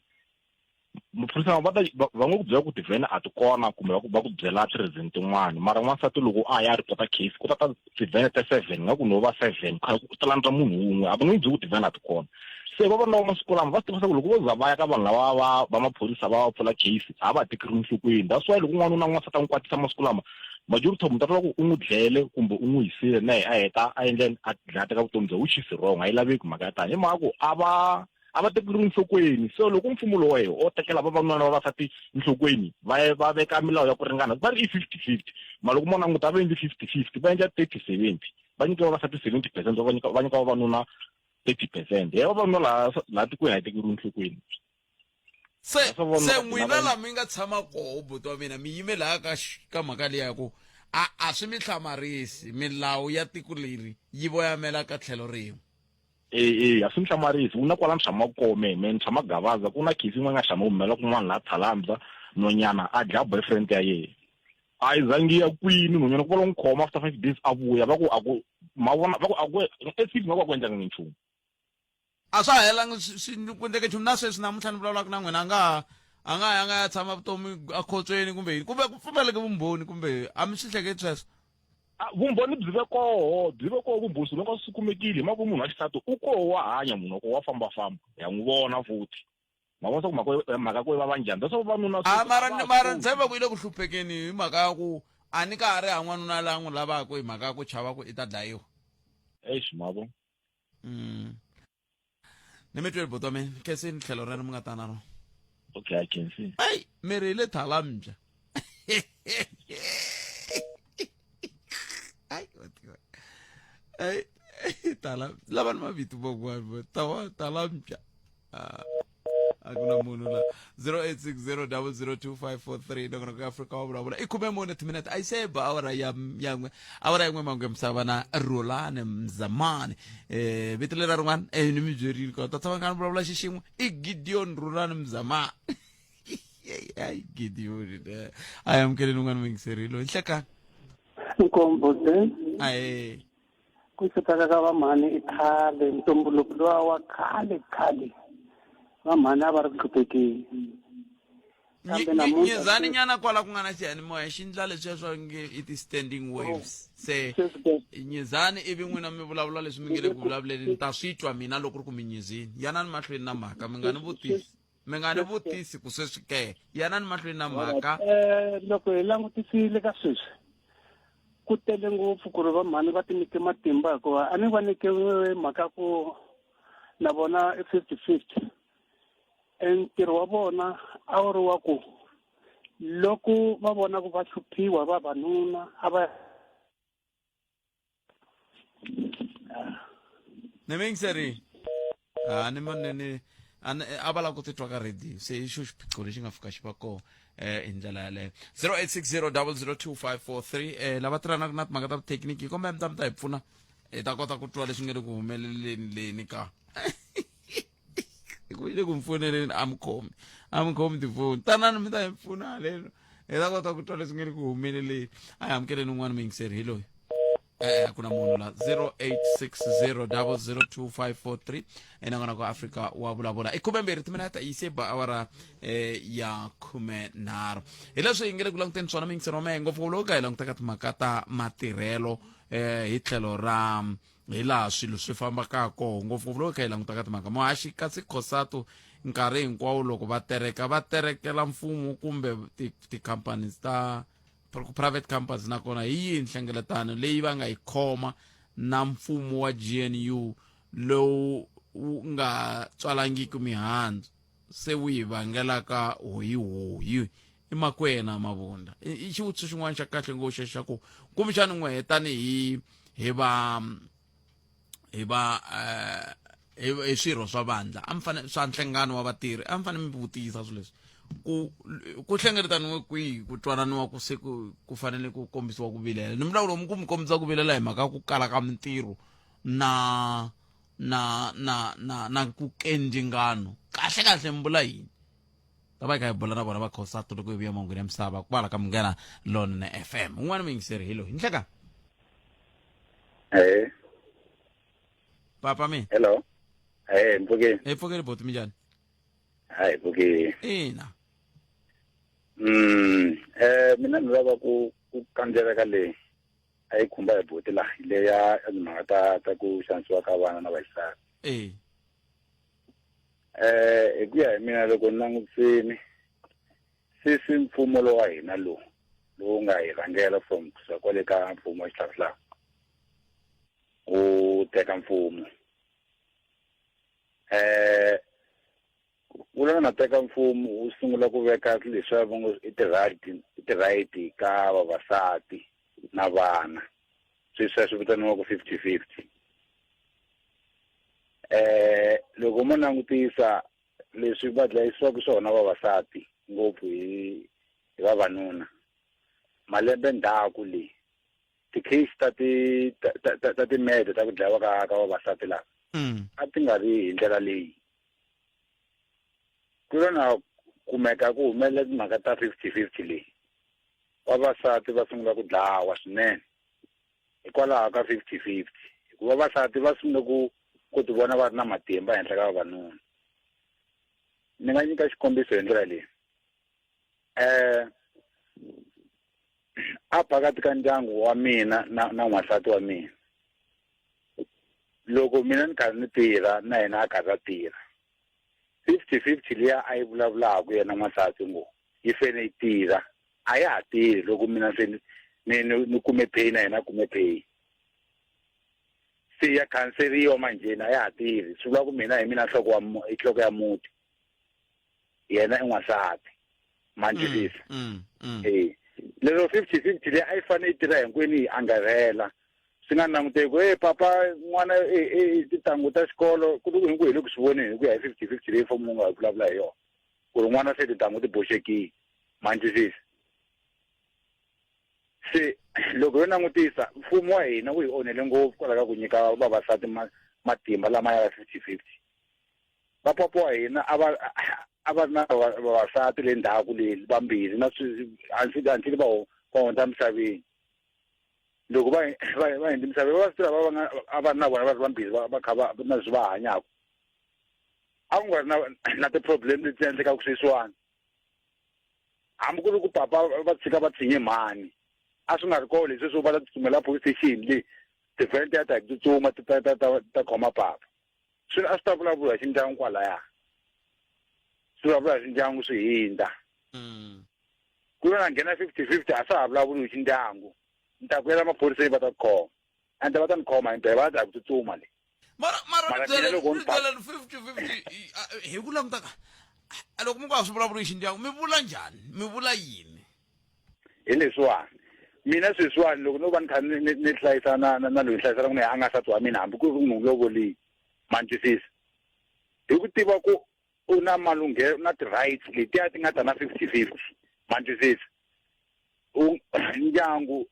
maphorisa va ta va ngo ku byela ku tivhene a ti kona kumbe va ku va ku byela ti-reason tin'wani mara n'wansati loko a ya report case ku ta ta tivhene ta seven nga ku no va seven kha ku ta landza munhu wun'we a va nge byeli ku tivhene a ti kona se vavanuna va masiku lama va swi tiva ku loko vo za va ya ka vanhu lava va va maphorisa va va pfula case a va tekeriwi enhlokweni that's why loko n'wanuna n'wansati a n'wi kwatisa masiku lama majority of mi ta twa ku u n'wi dlele kumbe u n'wi hisile na yena a heta a endla a dlaya teka vutomi bya which is wrong a yi laveki mhaka ya tani hi mhaka ku a va a va tekeriwi enhlokweni so loko mfumo lowu wa o tekela vavanuna na vavasati enhlokweni va va veka milawu ya ku ringana va ri i 50-50 mara loko mo languta a va endli 50-50 va endla 30-70 va nyika vavasati 70 percent va nyika va nyika vavanuna 30 percent ya vavanuna laha laha tikweni a yi tekeriwi enhlokweni se se n'wina la mi nga tshama koho buti wa mina mi yime laha ka ka mhaka liya ya ku a a swi mi hlamarisi milawu ya tiko leri yi voyamela ka tlhelo rin'we. E e a swi ni hlamarisi u na kwala ni tshamaka kona mehe mehe ni tshama Gavaza ku na case yin'wana yi nga tshama humelela kun'wana laha Thalambza nhwanyana a dlaya boyfriend ya yena a yi zangi ya kwini nhwanyana ku va lo n'wi khoma after 5 days a vuya va ku a ku ma vona va ku a ku e nga ku a ku endlanga nchumu. A swa ha helangi swi ku endleke nchumu na sweswi namuntlha ni vulavulaka na n'wina a nga ha a nga ya nga ya tshama vutomi ekhotsweni kumbe yini kumbe ku pfumaleke vumbhoni kumbe a mi swi hleketi sweswo. Vumbhoni byi ve koho byi ve koho vumbhoni swilo hinkwaswo swi kumekile hi mhaka munhu wa xisati u koho wa hanya munhu wa koho wa fambafamba ya n'wi vona futhi ma vona swa ku mhaka mhaka ku va va njhani that's why vavanuna a mara mara ni tshemba ku yi le ku hluphekeni hi mhaka ya ku a ni ka ha ri ha n'wanuna la n'wi lavaka hi mhaka ya ku chava ku i ta dlayiwa. Eish ma vo. Ni mi tweli buti wa mina khensini tlhelo rero mi nga ta na rona. Okay, I can see. Ayi miri yi le thalambya. Ayi ayi tala lava ni mavito van'wana tawa talambya. Ah. A ku na munhu la 0860002543 nongonoko ya Afrika wa vulavula i 14 timinete a yi se ba awara ya yan'we awara yin'we mangu ya misava na Rhulani Mzamani vito lera rin'wana ni mi byerile ka ta tshama ni kha ni vulavula xi xin'we i Gideon Rhulani Mzamani ayi Gideon a yi amukeleni un'wana muyingiseri loyi nhlekani Nkombo ahe Ku hlupheka ka vamhani i khale, ntumbuluko luwa wa khale khale vamhani a va ri ku hluphekeni. Kambe namuntlha Nyizani nyana kwala ku nga na xiyanimoya xi ndla leswiya swa nge i ti-standing waves se nyizani ivi n'wina mi vulavula leswi mi nge le ku vulavuleni ni ta swi twa mina loko ri ku mi nyizini yanani mahlweni na mhaka mi nga ni vutisi mi nga ni vutisi ku sweswi ke yanani mahlweni na mhaka. Loko hi langutisile ka sweswi ku tele ngopfu ku ri vamhani va tinyike matimba hikuva a ni va nyike mhaka ku na vona i 50-50 e ntirho wa vona a wu ri wa ku loko va vona ku va hluphiwa vavanuna a va ni miyingiseri a ni ni ni a va lava ku titwa ka radio se i xo xiphiqo lexi nga fika xi va kona hi ndlela yaleyo 0860002543 lava tirhanaka na timhaka ta vuthekiniki kombela mi ta mi ta hi pfuna hi ta kota ku twa leswi nga le ku humeleleni leni ka ku le ku mpfuneleni a mi khomi a mi khomi tifoni tanani mi ta hi pfuna haleno hi ta kota ku twa leswi nga le ku humeleleni a hi amukeleni un'wana muyingiseri hi loyi e-e a ku na munhu la 0860002543 enangona ku Afrika wa vulavula i 12 timinete yi se ba awara ya 13 hi leswi hi nge le ku languteni swona miyingiseri wa mehe ngopfu loko ka hi langutaka timhaka ta matirhelo hi tlhelo ra hi laha swilo swi fambaka koho ngopfungopfu loko kha hi langutaka timhaka muhaxi kasi COSATU nkarhi hinkwawo loko va tereka va terekela mfumo kumbe ti-companies ta private companies nakona hi yihi nhlengeletano leyi va nga yi khoma na mfumo wa GNU lowu wu nga tswalangiki mihandzu se wu yi vangelaka hoyihoyi i makwena mavunda i xivutiso xin'wana xa kahle ngopfu xa ku kumbexani n'we tanihi hi va hi va hi swirho swa vandla a mi fanele swa nhlangano wa vatirhi a mi fanele mi vutisa swilo leswi ku ku hlengeletaniwe kwihi ku twananiwa ku se ku ku fanele ku kombisiwa ku vilela ni mbulavulo mi ku mi kombisa ku vilela hi mhaka ku kala ka mintirho na na na na na ku kendzingano kahle kahle mi vula yini ta va hi kha hi bula na vona va COSATU loko hi vuya mangwini ya misava kwala ka Munghana Lonene FM un'wana muyingiseri hi loyi nhleka Eh. Papa mina. Hello. Eh, mpfukeni. Hi pfukeni boti minjhani? Hayi pfukeni. Ina. Mina ni lava ku ku kandzela ka leyi a yi khumba hi boti la leya ya timhaka ta ta ku xanisiwa ka vana na vaxisati. Eh. Hi ku ya hi mina loko ni langutisini sisi mfumo lowa hina lowu lowu nga hi rhangela from kusuka kwale ka mfumo wa xihlawuhlawu wu teka mfumo wu lava na teka mfumo wu sungula ku veka leswiya va ngo i ti-right i ti-right ka vavasati na vana sweswiya swi vitaniwaka 50-50 loko mo langutisa leswi va dlayisiwaka swona vavasati ngopfu hi hi vavanuna malembe ndzhaku le ti-case ta ti ta ta ta timede ta ku dlayiwa ka ka vavasati lava. mm. a ti nga ri hi ndlela leyi ku lo na kumeka ku humelela timhaka ta 50-50 leyi vavasati va sungula ku dlawa swinene hikwalaho ka 50-50 hikuva vavasati va sungule ku ku ti vona va ri na matimba henhla ka vavanuna ni nga nyika xikombiso hi ndlela leyi eh a phakathi ka ndyangu wa mina na na n'wansati wa mina loko mina ni karhi ni tirha na yena a karhi a tirha 50-50 liya a yi vulavulaka yena n'wansati ngo yi fene yi tirha a ya ha tirhi loko mina se ni ni ni kume pay na yena a kume pay se ya khanseriwa manjheni a ya ha tirhi swi vula ku mina hi mina nhloko wa nhloko ya muti yena i n'wansati ma ni twisisa mm, mm. e lero 50-50 leyi a yi fanele yi tirha hinkwenu yi angarhela swi nga languteki ku e papa n'wana e tintangu ta xikolo ku ri hinku hi le ku swi voneni hi ku ya hi 50-50 leyi mfumo wu nga vulavula hi yona ku ri n'wana se tintangu ti boxekile ma ni twisisa se loko yo langutisa mfumo wa hina wu hi onhele ngopfu kwalaho ka ku nyika vavasati matimba lama ya 50-50 vapapa wa hina a va a va ri na vavasati le ndzhaku le vambirhi na hansi va va hundza misaveni loko va va va hundza misaveni vavasati lava va nga a va ri na vona va ri vambirhi va va kha va na leswi va hanyaka a ku nga ri na na ti-problem leti endlekaka sweswiwani hambi ku ri ku papa va tshika va tshinye mhani a swi nga ri kona leswi swo va ta tsutsumela police station le ti-vent ya ta hi ku tsutsuma ti ta ta ta ta khoma papa swi a swi ta vulavula hi xindyangu kwalaya swi vulavula hi xindyangu swi hindza mm. ku na nghena 50-50 a swa ha vulavuli hi xindyangu ni ta ku yela maphoriseni va ta ku khoma ende va ta ni khoma himpela va ta ku tsutsuma le mara mara Mara ni byele mina loko ni ni byele 50-50 hi ku languta ka loko mi ku a swi vulavuli hi xindyangu mi vula njhani mi vula yini hi leswiwani mina sweswiwani loko no va ni kha ni ni ni hlayisa na na na loyi ni hlayiselaka na yena a nga nsati wa mina hambi ku ri ku n'wi lovolile ma ni twisisa hi ku tiva ku u na malunghelo na ti-rights letiya ti nga ta na 50-50 ma ni twisisa u ndyangu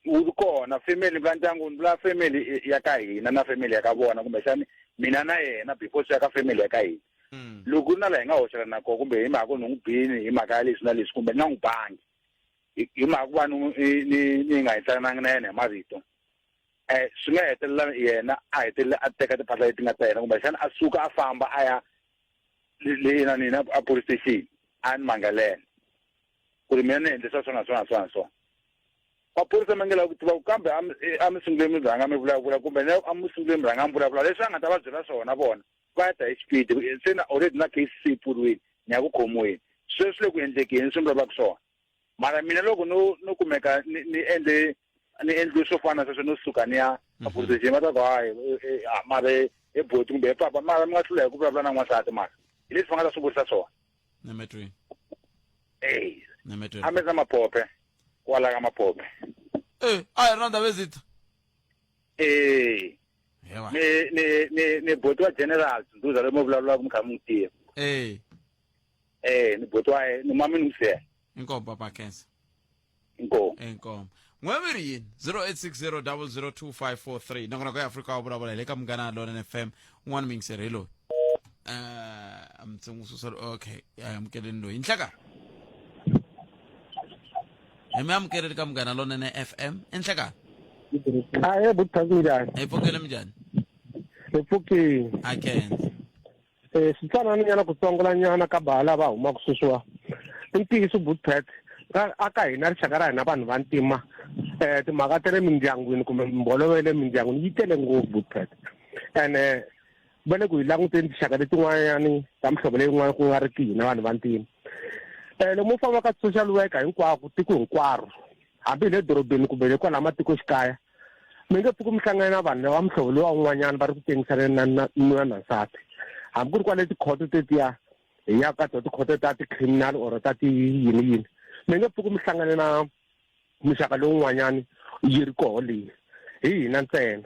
wu ri kona family vula ndyangu ni vula family ya ka hina na family ya ka vona kumbexani mina na yena before swi ya ka family ya ka hina mm. loko ku ri na laha hi nga hoxelana kona kumbe hi mhaka ku ni n'wi bini hi mhaka ya leswi na leswi kumbe ni nga n'wi bangi hi mhaka ku va ni ni ni nga hintsanangi na yena hi marito eh swi nga hetelela yena a hetelela a teka tiphahla leti nga ta yena kumbexana a suka a famba a ya le na nina a police station a ni mangalela ku ri mina ni endle swa so na so na so na so maphorisa ma nge lavi ku tiva ku kambe a mi a mi sungule mi rhanga mi vulavula kumbe a mi sungule mi rhanga mi vulavula leswi a nga ta va byela swona vona va ya ta hi xipidi se na already na case se yi pfuriwile ni ya ku khomiweni sweswi le ku endlekeni swi mi lavaka swona mara mina loko no no kumeka ni ni endle ni endliwe swo fana na sweswo no suka ni ya a police station va ta ku hayi mara he boti kumbe he papa mara mi nga hlula hi ku vulavula na n'wansati mara hi leswi va nga ta swi vurisa swona nemetweni eyi nemetweni a mi na maphophe kwala ka maphophe eh a hi ri na ndhavezitha eh hewa ni ni ni ni boti wa general Nduza loyi mi vulavulaka mi kha mi n'wi tiva eh eh ni boti wa ni mami ni n'wi siyela inkomo papa khensa inkomu inkomo n'we mi ri yini 0860 002543 nongonoko ya afrika wa vulavula hi le ka munghana lonene fm un'wana muyingiseri hi loyi um ndzi n'wi susa okay a amukeleni loyi nhleka hi mi amukeleli ka munghana lonene fm i nhlekani Ahe bhuti minjhani? hi pfukile minjhani Hi pfukile. a khensa Eh switsanana nyana ku tsongola nyana ka baha lava humaka sweswiwa. I ntiyiso bhuti Pat ka a ka hina rixaka ra hina vanhu va ntima eh timhaka ta le mindyangwini kumbe mimbolovo ya le mindyangwini yi tele ngopfu bhuti Pat. Ene va le ku hi languteni tinxaka letin'wanyani ta mihlovo leyin'wana ku nga ri ki hina vanhu va ntima. Eh lomu u fambaka social worker hinkwako tiko hinkwaro hambi hi le dorobeni kumbe le kwala matikoxikaya mi nge pfuki mi hlangana na vanhu lava muhlovo lowa wun'wanyana va ri ku tengisaneni na na nuna na nsati hambi ku ri kwale tikhoto tetiya hi ya ka tona tikhoto ta ti-criminal or ta ti yini yini mi nge pfuki mi hlangane na muxaka lowun'wanyani yi ri koho leyi hi hina ntsena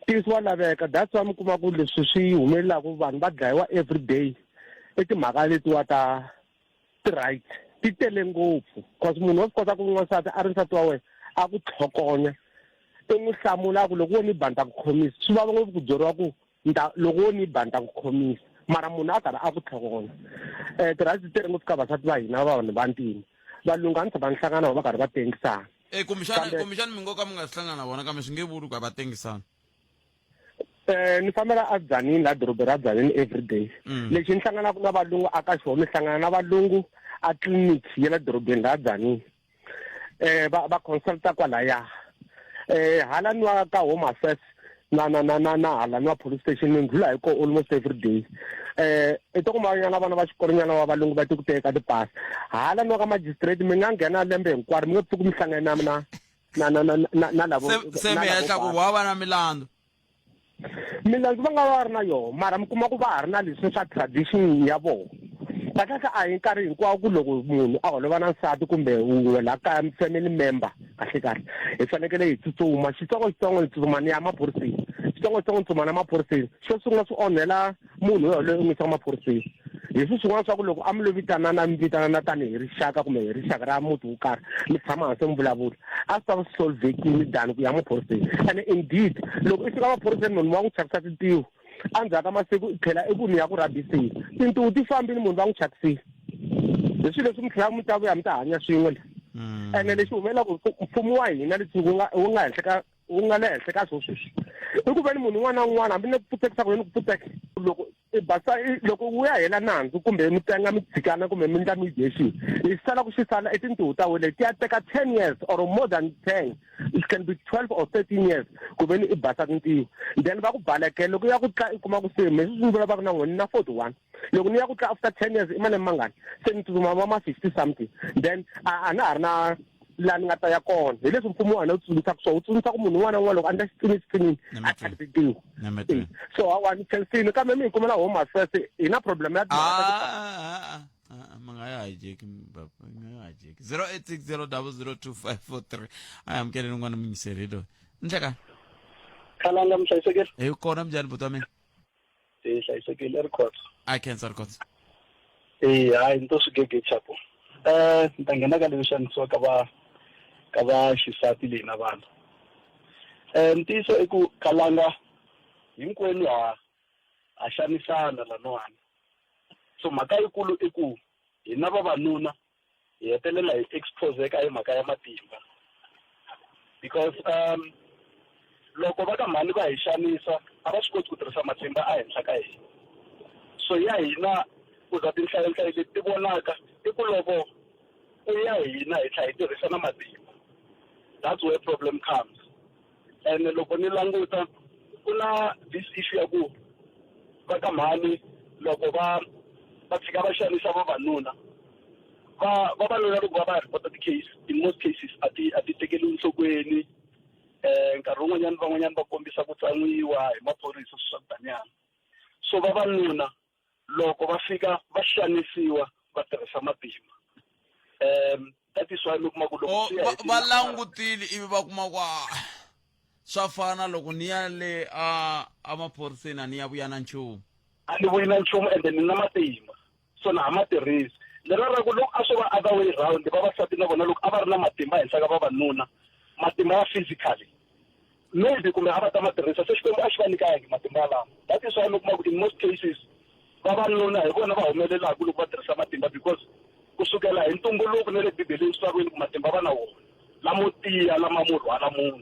ntiyiso wa laveka that's why mi kuma ku leswi swi humelelaku vanhu va dlayiwa every day i timhaka letiwa ta ti-right ti tele ngopfu cause munhu wa swi kota ku n'wansati a ri nsati wa wena a ku tlhokonya I n'wi hlamula a ku loko wo ni ba ni ta ku khomisa. Swi vava ngopfu ku byeriwa ku ni ta loko wo ni ba ni ta ku khomisa mara munhu a karhi a ku tlhontlha. Ti-rights ti tele ngopfu ka vasati va hina va vanhu va ntima. Valungu a ni tshama ni hlangana na vona va karhi va tengisana. E kumbexana Kambe kumbexana mi ngo ka mi nga si hlangana na vona kambe swi nge vuli ku a va tengisana. Ni fambela a Tzaneen laha dorobeni ra Tzaneen everyday. Lexi ni hlanganaka na valungu a ka xona ni hlangana na valungu a tliliniki ya le dorobeni ra Tzaneen. Va va consulta kwalaya. Hala nwa ka Home Affairs na na na na na hala nwa police station ni ndlula hi ko almost every day. I to kuma nyana vana va xikolo nyana wa valungu va ti ku teka tipasi. Hala nwa ka magistrate mi nga nghena lembe hinkwaro mi nge pfuki mi hlangane na na na na na na na lavo Se se na mi lavo hehla ku basa. wa va na milandzu. Milandzu va nga va va ri na yona mara mi kuma ku va ha ri na leswi swa tradition ya vona. Kahlekahle a hi nkarhi hinkwawo ku loko munhu a holova na nsati kumbe wun'we laha kaya family member kahlekahle hi fanekele hi tsutsuma xitsongoxitsongo ni tsutsuma ni ya maphoriseni xitsongoxitsongo ni tsutsuma ni ya maphoriseni. Xo sungula swi onhela munhu yoloye u n'wi yisa emaphoriseni. Hi swi swin'wana swa ku loko a mi lo vitanana mi vitanana tanihi rixaka kumbe hi rixaka ra muti wo karhi mi tshama hansi mi vulavula a swi ta va swi solvekile than ku ya maphoriseni. Ene indeed loko i fika maphoriseni munhu va n'wi thyakisa tintiho endzhaku ka masiku i tlhela i ku ni ya ku rhabiseni tintiho ti fambile munhu va n'wi thyakisile. Hi swilo leswi mi tlhelaka mi ta vuya mi ta hanya swin'we la. Ene lexi humelelaka mfumo wa hina leswi wu nga wu nga henhla ka wu nga le henhla ka swo sweswi i ku veni munhu un'wana na un'wana hambi ni ku pfutekisa ku ni ku pfuteka loko i basa loko wu ya hela nandzu kumbe mi tenga mi tshikana kumbe mi ndla mediation lexi salaka xi sala i tintiho ta wena ti ya teka 10 years or more than 10 it can be 12 or 13 years ku veni i basa tintiho then va ku balekela loko ya ku tla i kuma ku se me swi sungula va ku na n'wina na 41 loko ni ya ku tla after 10 years i malembe mangani se ni tsutsuma va ma 50 something then a na ha ri na laha ni nga ta ya kona hi leswi mfumo wa hina wu tsundzuxaka swona wu tsundzuxa ku munhu un'wana na un'wana loko a endla xitsinitshinini a thyakise tingo so hawa ni khensile kambe mi hi kumela home affairs hi na problem ya timhaka ma nga ya hijack baba nga ya hijack 0860002543 a hi amukeleni un'wana muyingiseri loyi ndleka khalanga mi hlayisekile hi kona minjhani buti wa mina hi hlayisekile erikhotso a khensa rikhotso e hayi ni to swi gegecha ku ni ta nghena ka leswi xanisiwa ka va ka va xisati leyi na vana ntiyiso i ku khalanga hinkwenu ha ha xanisana laniwani so mhaka yikulu i ku hina vavanuna hi hetelela hi exposeka hi mhaka ya matimba because um loko va ka mhani va hi xanisa a va swi koti ku tirhisa matimba ehenhla ka hina so ya hina ku za tinhlayonhlayo leti ti vonaka i ku loko ku ya hina hi tlhela hi tirhisa na matimba that's where problem comes ene loko ni languta ku na this issue ya ku va ka mhani loko va va tshika va xanisa vavanuna va vavanuna loko va va report ti-case in most cases a ti a ti tekeriwi enhlokweni um nkarhi wun'wanyana van'wanyana va kombisa ku tsan'wiwa hi maphorisa swi swa ku tanyana so vavanuna loko va fika va xanisiwa va tirhisa matimba um that is why mi kuma ku loko Oh, swi ya va hi va tinambara langutile ivi va kuma ku ah, swa fana loko ni ya le a emaphoriseni a ni ya vuya na nchumu a ni vuyi na nchumu ende ni na matimba so na ha ma tirhisi lera ra ku loko a swo va other way round vavasati na vona loko a va ri na matimba henhla ka vavanuna matimba ya physically maybe kumbe a va ta ma tirhisa se xikwembu a xi va nyikangi matimba yalamo that is why mi kuma ku in most cases vavanuna hi vona va humelelaka loko va tirhisa matimba because kusukela hi ntumbuluko na le bibeleni swi tsariwile ku matimba va na wona lamo tiya lama mo rhwala munhu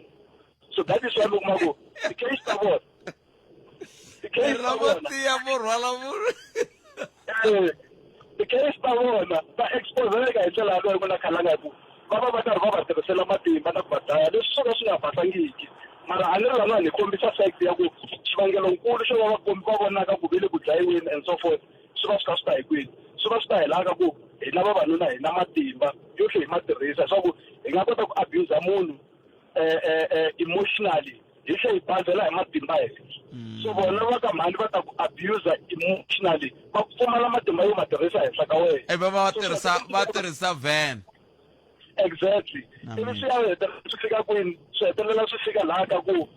so that is why mi kuma ku ti-case ta vona ti-case ta lamo vona tiya mo rhwala munhu ti-case ta vona ta exposeka hi ndlela yaleyo ku na khalanga hi ku va va va karhi va va tirhisela matimba na ku va dlaya leswi swo ka swi nga basangiki mara a ni ri laniwa ni kombisa fact ya ku xivangelonkulu xo va va kombi va vonaka ku ve le ku dlayiweni and so forth swi va swi kha swi ta hi kwini swi va swi ta hi laha ka ku hina vavanuna hi na matimba yo tlhe hi ma tirhisa leswaku hi nga kota ku abuse munhu emotionally hi tlhe hi bazela hi matimba henhla so vona va ka mhani va ta ku abuse emotionally va pfumala matimba yo ma tirhisa henhla ka wena ivi va tirhisa va tirhisa van exactly ivi swi ya hetelela swi fika kwini swi hetelela swi fika laha ka ku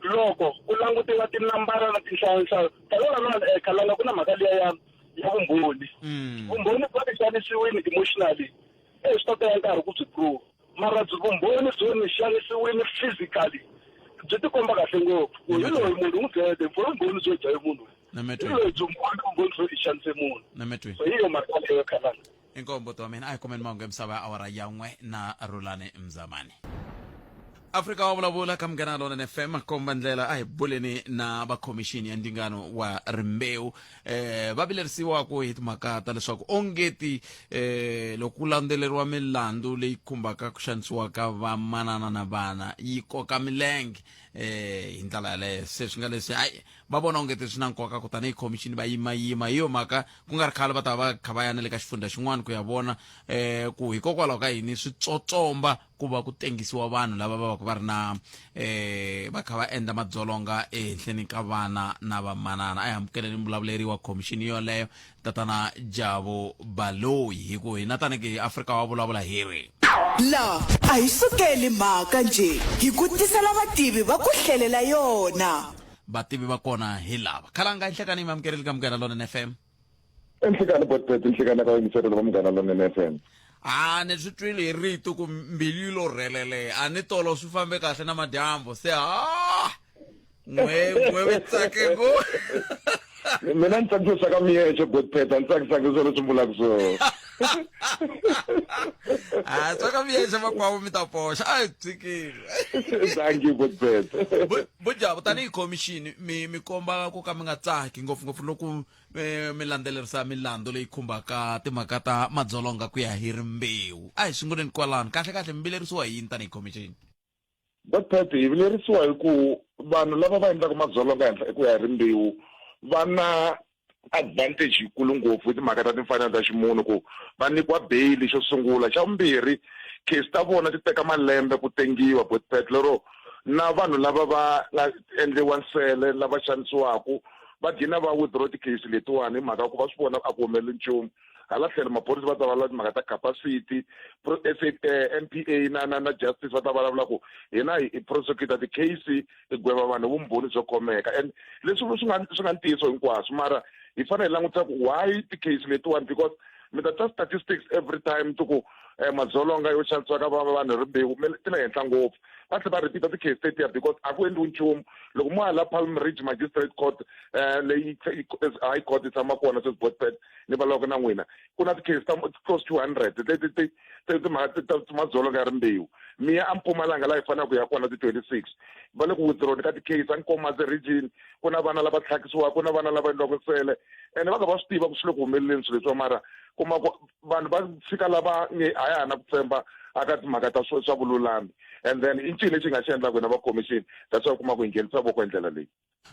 loko ku langutiwa tinambara na tinhlayonhlayo kalala kalala ku na mhaka liya ya ya vumbhoni vumbhoni bya ti xanisiwini emotionally e swi ta teka nkarhi ku byi prove mara byi vumbhoni byo ni xanisiwini physically Byi tikomba kahle ngopfu ku hi loyi munhu u n'wi dlayete, vumbhoni byo dlaye munhu. Hi loyi byi vumbhoni byo i xanise munhu. So hi yo mhaka leyo khalanga. Inkomu buti wa mina, a hi kumeni mahungu ya misava ya awara ya n'we na Rhulani Mzamani. Afrika wa vulavula ka Munghana Lonene FM komba ndlela a hi buleni na va khomixini ya ndzingano wa rimbewu eh va vilerisiwaka hi timhaka ta leswaku ongeti eh loko ku landzeleriwa milandzu leyi khumbaka ku xanisiwa ka vamanana na vana yi koka milenge eh hi ndlela yaleyo se swi nga leswi hayi va vona ongeti swi na nkoka ku tanihi khomixini va yimayima hi yo mhaka ku nga ri khale va ta va kha va ya na le ka xifundza xin'wana ku ya vona eh ku hikokwalaho ka yini swi tsotsomba ku va ku tengisiwa vanhu lava va va va ri na eh va kha va endla madzolonga ehenhleni ka vana na vamanana a hi amukeleni muvulavuleri wa khomixini yoleyo tatana Jabu Baloyi hi ku hina tanihi Afrika wa vulavula hi ri La a hi sukeli mhaka njhe hi ku tisela vativi va ku hlelela yona. Vativi va kona hi lava. Khalanga Nhlekani yi mi amukerile ka Munghana Lonene FM. Enhlekani Botbet, nhlekani ka vayingiseri va Munghana Lonene FM. A ni swi twile hi rito ku mbilu yi lo rhelele a ni tolo swi fambe kahle na madyambu se ha n'we n'we mi tsake ngopfu. Mina ni tsakisa swa ka miyexe Botbet, a ni tsakisanga swona leswi mi vulaka swona. A swa ka miyexe makwavo mi ta poxa a hi tshikile. Thank you Botbet. Bujabu tanihi khomixini mi mi komba ku ka mi nga tsaki ngopfungopfu loko mi mi landzelerisa milandzu leyi khumbaka timhaka ta madzolonga ku ya hi rimbewu a hi sunguleni kwalano kahle kahle mi vilerisiwa hi yini tanihi khomixini Botpet hi vilerisiwa hi ku vanhu lava va endlaka madzolonga henhla ku ya hi rimbewu va na advantage yikulu ngopfu hi timhaka ta timfanelo ta ximunhu ku va nyikiwa bail xo sungula xa vumbirhi case ta vona ti teka malembe ku tengiwa Botpet lero na vanhu lava va nga endliwa nsele lava xanisiwaku va gina va withdraw ti-case letiwani hi mhaka ku va swi vona a ku humeleli nchumu hala tlhelo maphorisa va ta vulavula timhaka ta capacity NPA na na na justice va ta vulavula ku hina hi prosecutor ti-case hi gweva vanhu hi vumbhoni byo khomeka and leswi swi nga swi nga ntiyiso hinkwaswo mara hi fanele hi langutisa ku why ti-case letiwani because mi ta twa statistics every time ti ku madzolonga yo xanisiwa ka vanhu rimbewu ti le henhla ngopfu va tlhela va repeat ti-case tetiya because a ku endliwi nchumu loko mo ya la Palm Ridge Magistrate Court leyi high court yi tshama kona sweswi Botpet ni vulavulaka na n'wina ku na ti-case ta close to 100 leti ti ti timhaka ta madzolonga ya rimbewu mi ya eMpumalanga laha hi faneleke ku ya kona ti 26 va le ku withdraw ka ti-case a Nkomazi region ku na vana lava tlhakisiwaka ku na vana lava endliwaka nsele ene va ka va swi tiva ku swi le ku humeleleni swilo leswiwa mara kuma ku vanhu va fika lava nge a ya ha na ku tshemba aka timhaka ta swa vululami and then i ncini lexi hi nga xi endlaka hina va commission that's why u kuma ku hi nghenisa voko hi ndlela leyi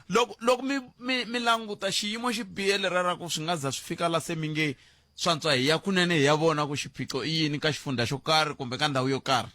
loko loko mi mi mi languta xiyimo xi bihe lera ra ku swi nga za swi fika la se mi nge swantswa hi ya kunene hi ya vona ku xiphiqo i yini ka xifundha xo karhi kumbe ka ndhawu yo karhi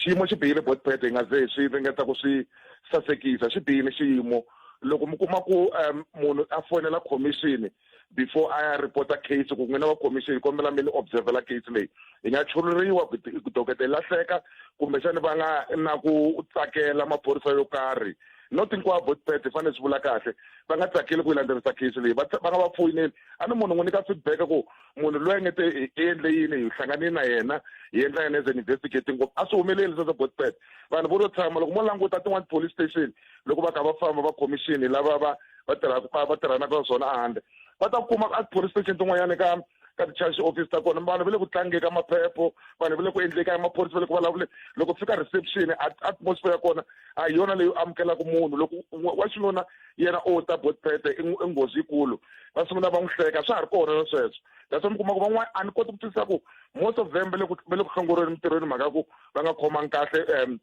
xiyimo xi bihile botpet hi nga ze hi swi ringeta ku swi sasekisa xi bihile xiyimo loko mi kuma ku um munhu a fonela commission before a ya report-a case ku n'wina va commission hi kombela mi ni observela case leyi hi nga chuluriwa ku dokete yi lahleka kumbexani va nga na ku tsakela maphorisa yo karhi not hinkwavo botpet hi fanele swi vula kahle va nga tsakeli ku yi landzelerisa case leyi va va nga va foyineli a ni munhu n'wi nyika feedback ku munhu loyi a nge te i endle yini hi hlanganile na yena hi endla yena as an investigating ngopfu a swi humeleli sweswo botpet vanhu vo lo tshama loko mo languta tin'wana police station loko va kha va famba va commission lava va va tirhaka va va tirhanaka na swona ehandle va ta kuma a police station tin'wanyana ka ka ti-charge office ta kona vanhu va le ku tlangeni ka maphepho vanhu va le ku endleni ka maphorisa va le ku vulavuleni loko fika reception atmosphere ya kona a hi yona leyi amukelaka munhu loko wa xinuna yena o ta botpete i nghozi yikulu va sungula va n'wi hleka swa ha ri kona na sweswo that's why mi kuma ku van'wana a ni koti ku twisisa ku most of them va le ku va le ku hlongoriweni emintirhweni mhaka ku va nga khomangi kahle um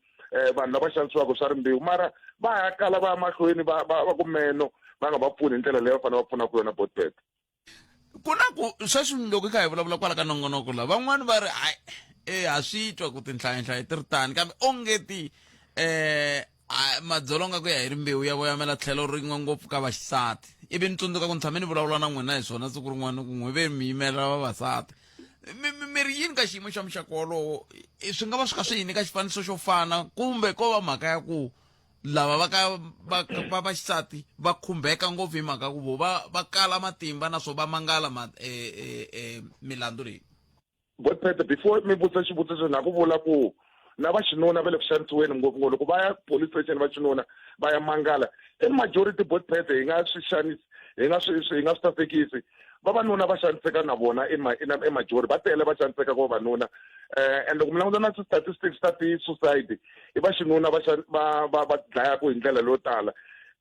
vanhu lava xanisiwaka swa rimbewu mara va ya kala va ya mahlweni va va va ku meno va nga va pfuni hi ndlela leyi va fanele va pfunaka yona botbet ku na ku sweswi loko hi kha hi vulavula kwala ka nongonoko la van'wani va ri hayi e ha swi twa ku tinhlayanhlayo ti ri tani kambe onge ti um madzolonga ku ya hi rimbewu ya voyamela tlhelo rin'we ngopfu ka vaxisati ivi ni tsundzuka ku ni tshame ni vulavula na n'wina hi swona siku rin'wana ku n'we ve mi yimela vavasati mi mi mi ri yini ka xiyimo xa muxaka wolowo swi nga va swi kha swi hi nyika xifaniso xo fana kumbe ko va mhaka ya ku lava va ka va va vaxisati va khumbeka ngopfu hi mhaka ku vo va va kala matimba naswona va mangala ma e, e, e, milandzu leyi Godpete before mi vutisa xivutiso na ku vula ku Na va xinuna va le ku xanisiweni ngopfungopfu loko va ya police station va xinuna va ya mangala. In majority botpete hi nga swi xanisi hi nga swi hi nga swi sasekisi vavanuna va xaniseka na vona i majority va tele va xaniseka ka vavanuna eh and loko mi languta na ti-statistics ta ti-suicide i va xinuna va va va va dlayaka hi ndlela leyo tala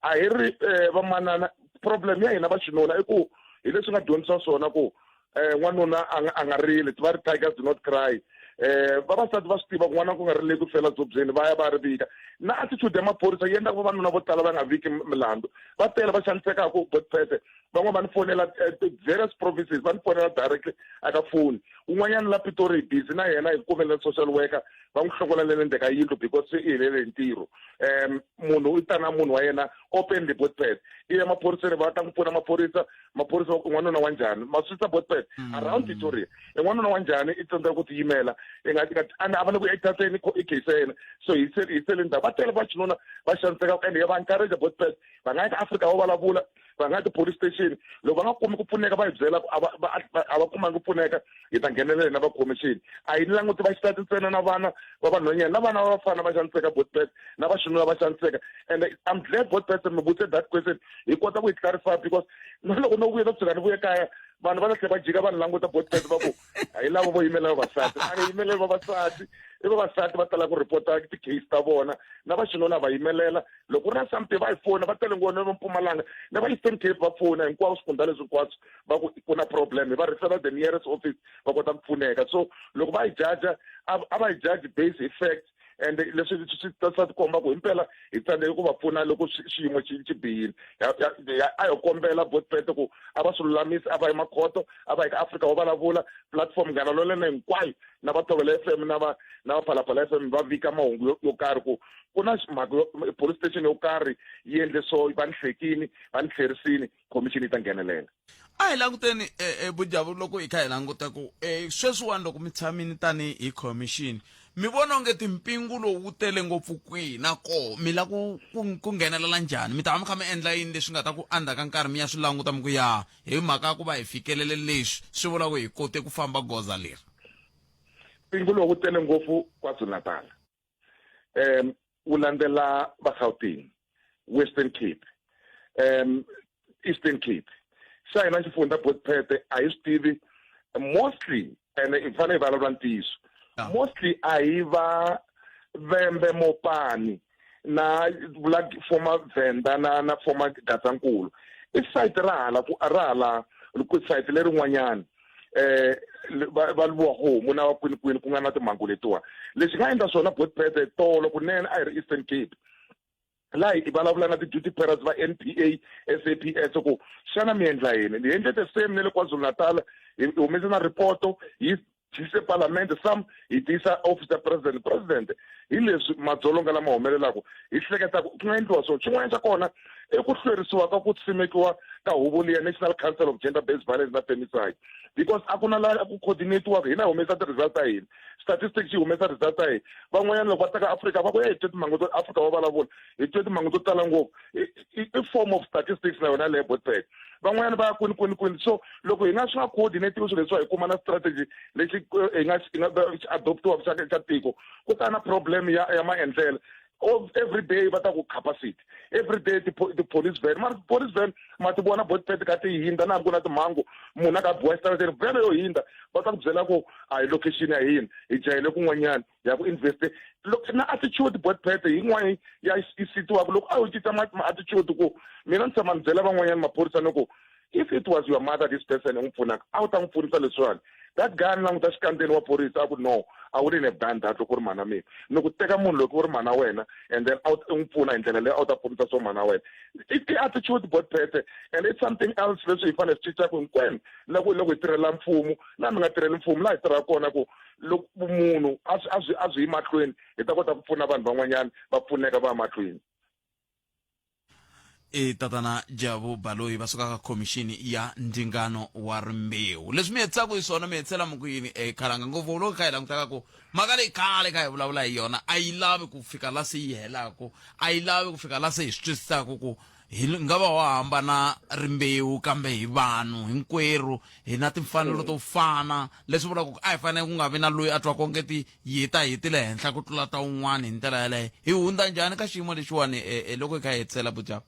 a hi ri eh, vamanana problem ya hina va xinuna i ku hi leswi nga dyondzisa swona ku eh n'wanuna a nga a nga rili va ri tigers do not cry eh vavasati va swi tiva ku n'wana ku nga rileki ku fela dzobyeni va ya va ri vika na attitude ya maphorisa yi endla ku vavanuna vo tala va nga viki milandzu va tele va xanisekaka botpete van'wana va ni fonela eh, various provinces va ni fonela directly aka foni un'wanyana la pitori hi busy na yena hi kumele social worker va n'wi hlongola le ndzeni ka yindlu because se i helele hi ntirho um munhu u ta na munhu wa yena openly botpet i ya maphoriseni va ta n'wi pfuna maphorisa maphorisa va ku n'wanuna wa njhani ma swi botpet around pretoria i n'wanuna wa njhani i tsandzeka ku tiyimela i nga a va le ku ethatheni i case ya yena so hi se hi sele ndzhaku va tele va xinuna va xaniseka ende ya va encourage botpet va nga ya ka afrika va vulavula va nga ya ti-police station loko va nga kumi ku pfuneka va hi byela ku a va a va kumangi ku pfuneka hi ta nghenelela hina va commission a yi languti va xisati ntsena na vana va vanhwanyana na vana va vafana va xaniseka botpet na va xinuna va xaniseka and I'm glad botpet mi vutise that question hi kota ku yi clarify because na loko no vuya ta tshuka ni vuye kaya vanhu va ta tlhela va jika va ni languta botpet va ku a hi lavo vo yimela vavasati a hi yimeleli vavasati i vavasati va tala ku report-a ti-case ta vona na va xinuna va yimelela loko ku ri na something va hi fona va tele ngopfu na va Mpumalanga na va Eastern Cape va fona hinkwavo swifundza leswi hinkwaswo va ku ku na problem hi va referela the nearest office va kota ku pfuneka so loko va yi jaja a va yi judge base hi fact and leswi swi swa tikomba ku himpela hi tsandzeke ku va pfuna loko xiyimo xi xi bihile a hi kombela botpete ku a va swi lulamisi a va yi makhoto a va yi ka Afrika wa vulavula platform nghana lolene hinkwayo na va Thobela FM na va na va Phalaphala FM va vika mahungu yo yo karhi ku ku na mhaka yo police station yo karhi yi endle so va ni hlekini va ni tlherisini commission yi ta nghenelela a hi languteni e, e, bujavu loko hi kha hi languta ku e, sweswiwani loko mi tshamini tani hi commission mi vona onge timpingu lowu wu tele ngopfu kwihi na koho mi la ku ku ku nghenelela njhani mi ta va mi kha mi endla yini leswi nga ta ku endzhaku ka nkarhi mi ya swi languta mi ku ya hi mhaka ya ku va hi fikelele leswi swi vula ku hi kote ku famba goza leri mpingu lowu wu tele ngopfu KwaZulu-Natal um wu landzela va Gauteng Western Cape um Eastern Cape xa hina xifundza Botpete a hi swi tivi mostly ene hi fanele hi vulavula ntiyiso mostly a hi va vembe mopani na vula former venda na na former Gazankulu i site ra hala ku ra hala ku site lerin'wanyana eh va va luwa homu na va kwini kwini ku nga na timhangu letiwa lexi nga endla swona botpete tolo kunene a hi ri Eastern Cape laha hi vulavula na ti-duty parents va N_P_A S_A_P_S ku xana mi endla yini ni endle the same na le KwaZulu-Natal hi humese na ripoto hi tise palamende some hi tisa office ya president president hi leswi madzolonga lama humelelaka hi hleketa ku nga endliwa so xin'wana xa kona i ku hlwerisiwa ka ku simekiwa ka huvo liya National Council of Gender Based Violence na Femicide because a ku na laha ku coordinate-iwaka hina hi humesa ti-result ta hina statistics yi humesa result ta hina van'wanyana loko va ta ka Afrika va ku hey hi twe timhangu to Afrika va vulavula hi twe timhangu to tala ngopfu i form of statistics na yona leyo botbet van'wanyana va ya kwini kwini kwini so loko hi nga swi nga coordinate swilo leswiwa hi kuma na strategy lexi eh, hi nga hi nga xi adoptiwaka xa xa tiko ku ta na problem ya ya maendlelo every day va ta ku capacity every day ti-police van mara ti-police van ma ti vona botpet ka ti hindza na hambi ku na timhangu munhu a ka biwa exitarateni vhele yo hindza va ta ku byela ku a hi location ya hina hi jahele kun'wanyana ya ku investe loko na attitude botpet yin'wana ya yi sitiwaka loko a ho cinca ma-attitude ku mina ni tshama ni byela van'wanyana maphorisa ni ku if it was your mother this person u n'wi pfunaka a wu ta n'wi pfunisa leswiwani that guy ni languta xikandzeni wa phorisa a ku no I wouldn't have done that loko ku ri mhana mina ni ku teka munhu loko ku ri mhana wena and then a wu n'wi pfuna hi ndlela leyi a wu ta pfunisa swo mhana wena i attitude botpete and it's something else leswi hi fanele swi cincaka hinkwenu loko loko hi tirhela mfumo laha mi nga tirheli mfumo laha hi tirhaka kona ku loko munhu a swi a swi a swi yi mahlweni hi ta kota ku pfuna vanhu van'wanyana va pfuneka va ya mahlweni i tatana jabu baloyi va suka ka khomixini ya ndzingano wa rimbewu leswi mi hetisaka hi swona mi hetisela mi ku yini ekhalanga ngopfu loko kha hi langutaka ku mhaka leyi khale kha hi vulavula hi yona a yi lavi ku fika la se yi helaku a yi lavi ku fika la se hi swi twisisaka ku hi nga va wa hambana rimbewu kambe hi vanhu hinkwerhu hi na timfanelo to fana leswi vulaka ku a hi fanele ku nga vi na loyi a twaka onge ti yi ta hi ti le henhla ku tlula ta un'wana hi ndlela yaleyo hi hundza njhani ka xiyimo lexiwani e, e, loko hi kha hi hetisela bujava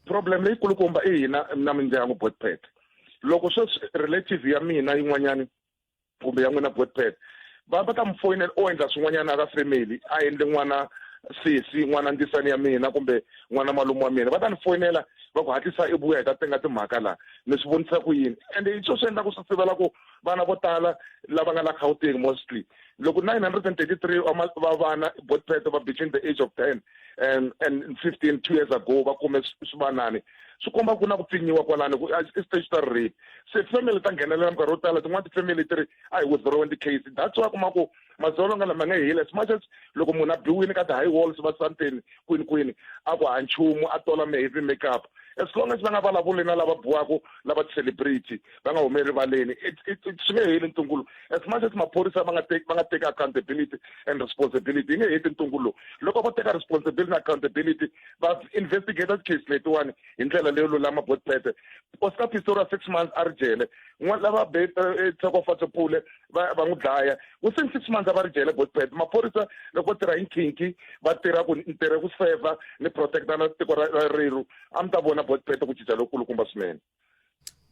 problem leyikulukumba i hina na mindyangu botpet loko sweswi relative ya mina yin'wanyani kumbe ya n'wina botpet va va ta mi foyinela o endla swin'wanyana ka family a endle n'wana sesi n'wana ndzisani ya mina kumbe n'wana malume wa mina va ta ni foyinela va ku hatlisa i vuya hi ta tenga timhaka laha ni swi vonisa ku yini ende hi swo swi endla ku swi sivela ku vana vo tala lava nga la Gauteng mostly loko 933 wa va vana botpet va between the age of 10 and and 15 two years ago va kume swivanani swi komba ku na ku pfinyiwa kwalano ku i statutory rape se family ta nghenelela minkarhi yo tala tin'wana ti-family ti ri a hi withdraw ti-case that's why kuma ku madzolonga lama nge heli as much as loko munhu a biwile ka ti-high walls va santeni kwini kwini a ku ha nchumu a tola heavy makeup as long as va nga vulavuli na lava biwaku lava ti-celebrity va nga humi erivaleni swi nge heli ntungulo as much as maphorisa va nga teki va nga teki accountability and responsibility yi nge heti ntungulo lowu loko vo teka responsibility na accountability va investigate case letiwani hi ndlela leyo lulama botpete Oscar Pistorius six months a ri jele n'wana lava be eh, Tshegofatso Pule va va n'wi dlaya within six months a va ri jele botpete maphorisa loko tirha hi nkhinkhi va tirha ku ntirha ku seva ni protecta na tiko ra reru a mi ta vona botpete ku cinca lokulukumba swinene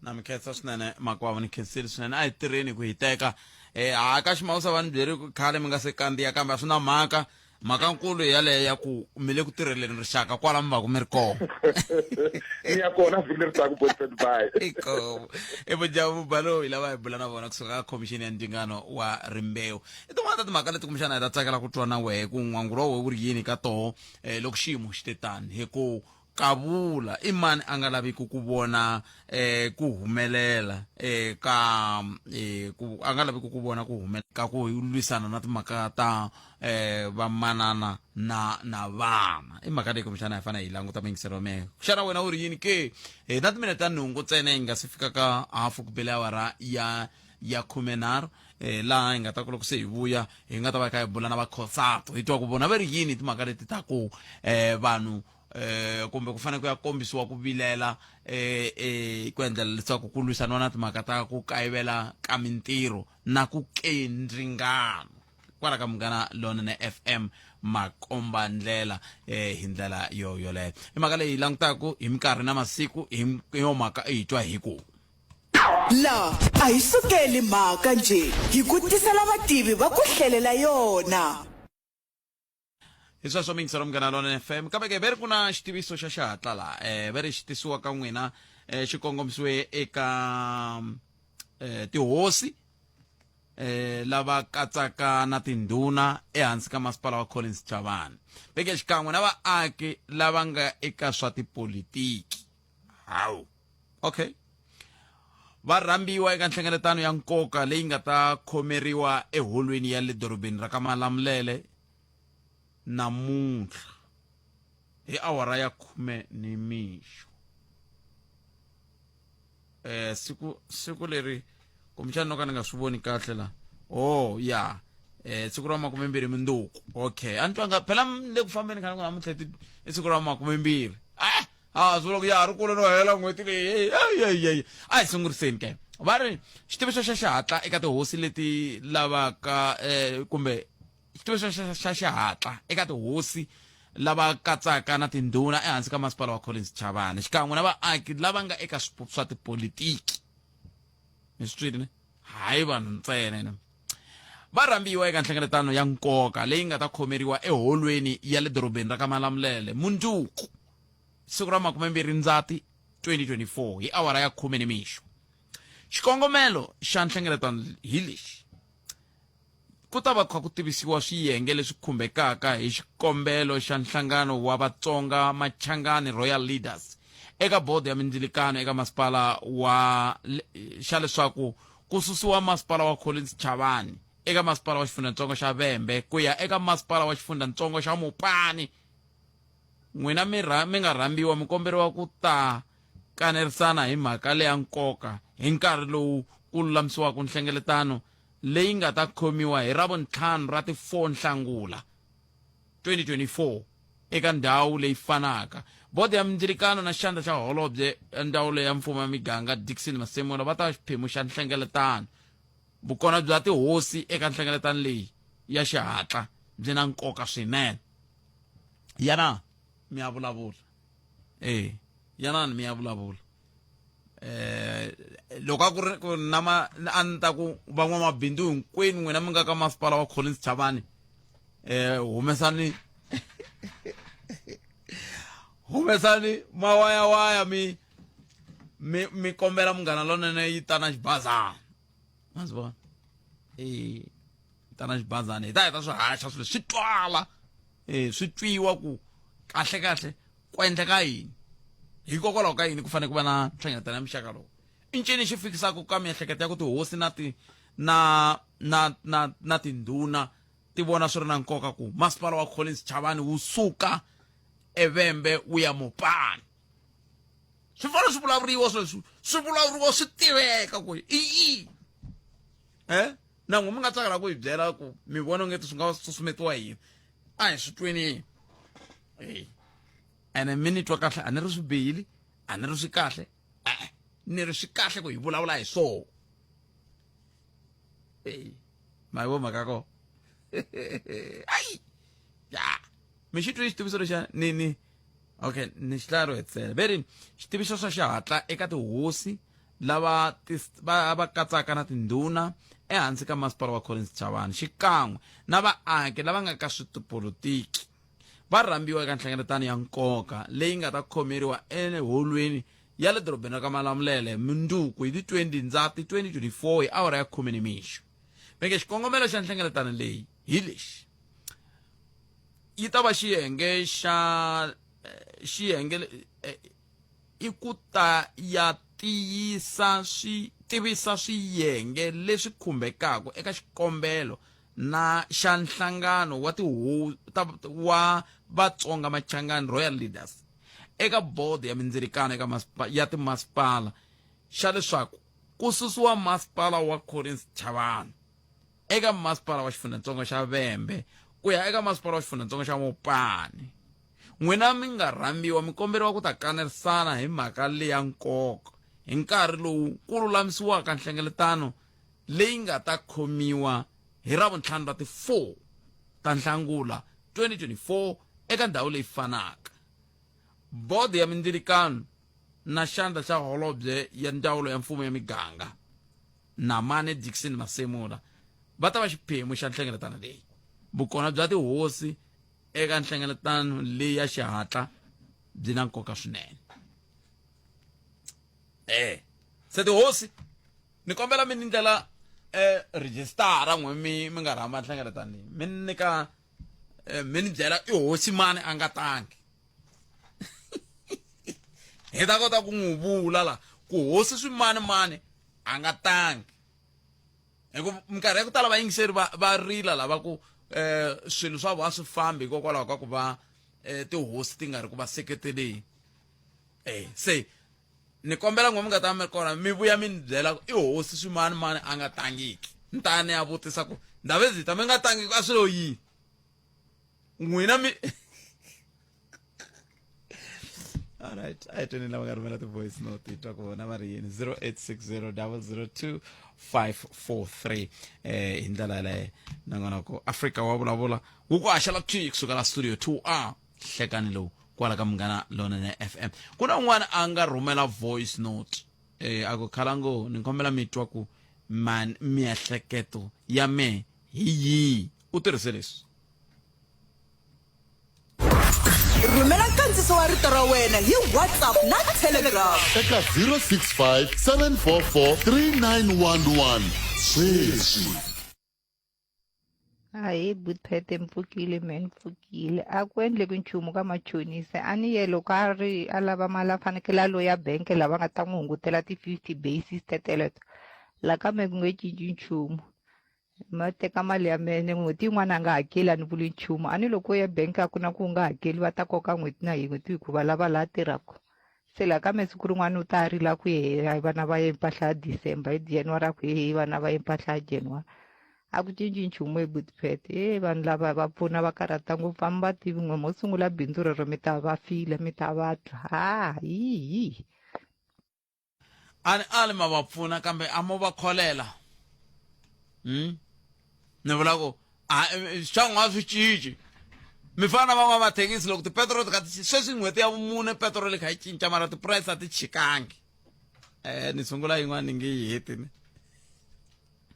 na mi khensa swinene makwavo ni khensile swinene a hi tirheni ku hiteka um ha ka ximawusa va ni byeri ku khale mi nga se kandziya kambe a swi na mhaka mhaka nkulu yaleyo ya ku mi le ku tirheleni rixaka kwala mi va ku mi ri kona ni ya kona vhiki leri taka boyfriend bye inkomu i vujavu baloyi lava hi bula na vona kusuka ka khomixini ya ndzingano wa rimbewu i tin'wana ta timhaka leti kumbexana hi ta tsakela ku twa na wehe ku n'wangulo wa wehe wu ri yini ka toho um loko xiyimo xi te tani hi ku Kavula, i mani a nga laviki ku vona eh, ku humelela eh, ka eh, ku, a nga laviki ku vona ku humelela ka ku lwisana na timhaka ta eh, vamanana na na vana i mhaka leyi kumbexana hi fanele hi languta mayingiselo wa mehe xana wena u ri yini ke hi na timinete ta nhungu ntsena yi nga si fika ka hafu ku bele awara ya ya khumenharhu eh, laha hi nga ta ku loko se hi vuya hi nga ta va hi kha hi bula na vakhosato hi twa ku vona va ri yini timhaka leti ta ku eh, vanhu eh kumbe ku fanele ku ya kombisiwa ku vilela eh eh ku endlela leswaku ku lwisaniwa na timhaka ta ku kayivela ka mintirho na ku kendringano kwala ka munghana lonene FM makomba ndlela eh hi ndlela yo yoleyo i mhaka leyi langutaka hi minkarhi na masiku hi yo mhaka i yi twa hi ku La a hi sukeli mhaka njhe hi ku tisela vativi va ku hlelela yona. Hi sweswo miyingiselo munghana lona FM kambe ke ve ri ku na xitiviso xa xihatla la eh ve ri xi tisiwa ka n'wina eh xi kongomisiwe eka eh tihosi eh lava katsaka na tindhuna ehansi ka masipala wa Collins Chavani veke xikan'we na vaaki lava nga eka swa tipolitiki hawu okay va rhambiwa eka nhlengeletano ya nkoka leyi nga ta khomeriwa eholweni ya le dorobeni ra ka Malamulele namuntlha hi awara ya khume ni mixo eh siku siku leri kumbexana no ka ni nga swi voni kahle la oh ya eh siku ra makumembirhi minduku okay a ni twanga phela le ku fambeni khani ku namuntlha i siku ra makumembirhi ah a swi vula ku ya ha ri kule no hela n'hweti leyi eyi a hi sunguriseni ke va ri xitiviso xa xihatla eka tihosi leti lavaka um kumbe xitiviso xa xihatla eka tihosi lava katsaka na tindhuna ehansi ka masipala wa Collins Chavani xikan'we na vaaki lava nga eka swa tipolitiki mi swi twile ne hayi vanhu ntsena ne va rhambiwa eka nhlengeletano ya nkoka leyi nga ta khomeriwa eholweni ya le dorobeni ra ka Malamulele mundzuku siku ra makumembirhi Ndzati 2024 hi awara ya khume nimixo. Xikongomelo xa nhlengeletano hi lexi, ku ta va kha ku tivisiwa swiyenge leswi khumbekaka hi xikombelo xa nhlangano wa Vatsonga Machangani Royal Leaders eka bodo ya mindzilikano eka masipala wa xa leswaku ku susiwa masipala wa Collins Chavani eka masipala wa xifundzhantsongo xa Vhembe ku ya eka masipala wa xifundzhantsongo xa Mopani. N'wina mi mi nga rhambiwa mi komberiwa ku ta kanerisana hi mhaka leya nkoka hi nkarhi lowu ku lulamisiwaka nhlengeletano leyi nga ta khomiwa hi Ravuntlhanu ra ti 4 Nhlangula 2024. eka ndhawu leyi fanaka. Bodo ya Mindzilikano na Xandla xa Holobye ya Ndzawulo ya Mfumo ya Miganga Dickson Masemola va ta va xiphemu xa nhlengeletano. Vukona bya tihosi eka nhlengeletano leyi ya xihatla byi na nkoka swinene. Yana mi ya vulavula. E, yanani mi ya vulavula. Eh, loko a ku ri ku na ma a ni ta ku van'wamabindzu hinkwenu n'wina mi nga ka masipala wa Collins Chavani eh humesani humesani mawayawaya mi mi mi kombela munghana lonene yi ta na xibazana ma swi vona e ta na xibazana hi ta hi ta swi haxa swilo swi twala e swi twiwa ku kahle kahle ku endleka yini hikokwalaho ka yini ku fanele ku va na nhlengeletano ya muxaka lowu i ncini xi fikisaka ka miehleketo ya ku tihosi na ti na na na na tindhuna ti vona swi ri na nkoka ku masipala wa Collins Chavani wu suka eVhembe wu ya Mopani swi fanele swi vulavuriwa sweswi swi vulavuriwa swi tiveka ku i yini eh na n'wi mi nga tsakela ku hi byela ku mi vona ongeti swi nga susumetiwa yini a hi swi tweni e ene mi ni twa kahle a ni ri swi bihile a ni ri swi kahle e-e ni ri swi kahle ku hi vulavula hi swoho eyi ma yi vo mhaka ko ayi ya mi xi twile xitiviso lexiya ni ni okay ni xi hlaya ro hetisela ve ri xitiviso xa xihatla eka tihosi lava va, va katsaka na tindhuna ehansi ka masipala wa Collins Chavani xikan'we na vaaki lava nga ka switipolitiki va rhambiwa eka nhlengeletano ya nkoka leyi nga ta khomeriwa eholweni ya le dorobeni ra ka Malamulele mundzuku hi ti 20 Ndzati 2024 hi awara ya khume nimixo. Ve nge xikongomelo xa nhlengeletano leyi hi lexi yi ta va xiyenge xa eh, xiyenge eh, i ku ta ya tiyisa swi tivisa swiyenge leswi khumbekaka eka xikombelo na xa nhlangano wa tihu ta wa Vatsonga Machangani Royal Leaders eka bodo ya mindzilikano eka maspa, ya timasipala xa leswaku ku susiwa masipala wa Collins Chavani eka masipala wa xifundzhantsongo xa Vhembe ku ya eka masipala wa xifundzhantsongo xa Mopani. N'wina mi nga rhambiwa mi komberiwa ku ta kanerisana hi mhaka leya nkoka hi nkarhi lowu ku lulamisiwaka nhlengeletano leyi nga ta khomiwa hi Ravuntlhanu ra ti 4 ta Nhlangula 2024 eka ndhawu leyi fanaka. Bodo ya Mindzilikano na Xandla xa Holobye ya Ndzawulo ya Mfumo ya Miganga, Namane Dickson Masemola, va ta va xiphemu xa nhlengeletano leyi. Vukona bya tihosi eka nhlengeletano leyi ya xihatla byi na nkoka swinene. Eh, se tihosi ni kombela mi ni ndlela eh registara n'we mi mi nga rhamba nhlengeletano leyi mi ni nyika eh, mi ni byela i hosi mani a nga tangi hi ta kota ku n'wi vula la ku hosi swimani mani a nga tangi hi ku minkarhi ya ku tala vayingiseri va va rila lava ku eh swilo swa vona swi fambi hikokwalaho ka ku va eh, tihosi ti nga ri ku va seketeleni eh se ni kombela n'we mi nga ta mi ri kona mi vuya mi ni byela ku i hosi swimani mani a nga tangiki ni ta ni ya vutisa ku ndhavezita mi nga tangiki a swi lo yini n'wina mi alright a hi tweni lava nga rhumela ti-voice note hi twa ku vona va ri yini 0860 002 543 eh hi ndlela yaleyo nakona ku afrika wa vulavula wu ku haxela thwi kusuka la studio 2 a hlekani lowu kwala ka munghana lonene fm ku na un'wana a nga rhumela voice note eh a ku khalango ni kombela mi twa ku man miehleketo ya me hi yihi u tirhise leswi Rhumela nkandziso wa rito ra wena hi WhatsApp na Telegram. Eka 065 744 3911 sweswi. Ahee Buthete mpfukile mehe ni pfukile a ku endleki nchumu ka machonisi a ni ye loko a ri a lava mali a fanekele a lo ya bank la va nga ta n'wi hungutela ti-fifty basis teteleto la ka me ku nge cinci nchumu ma teka mali ya mene n'hweti yin'wana a nga hakeli a ni vuli nchumu a ni loko u ya bank a ku na ku u nga hakeli va ta koka n'hweti na hi n'hweti hikuva lava laha tirhaka se laha kambe siku rin'wana u ta rila ku hehe vana va ye mpahla ya December hi January a ku hehe vana va ye mpahla ya January A ku cinci nchumu he Butpet. He vanhu lava va pfuna va karhata ngopfu a mi va tivi n'we mo sungula bindzu rero mi ta va fila mi ta va twa. Ha hi hi. A ni ali ma va pfuna kambe a mo va kholela. Hmm? Ni vula ku a swa n'wa swi cinci. Mi fana na van'wamathekisi loko tipetiroli ti kha ti sweswi n'hweti ya vumune petiroli yi kha yi cinca mara ti-price a ti chikangi. Eh ni sungula yin'wana ni nge yi heti ni.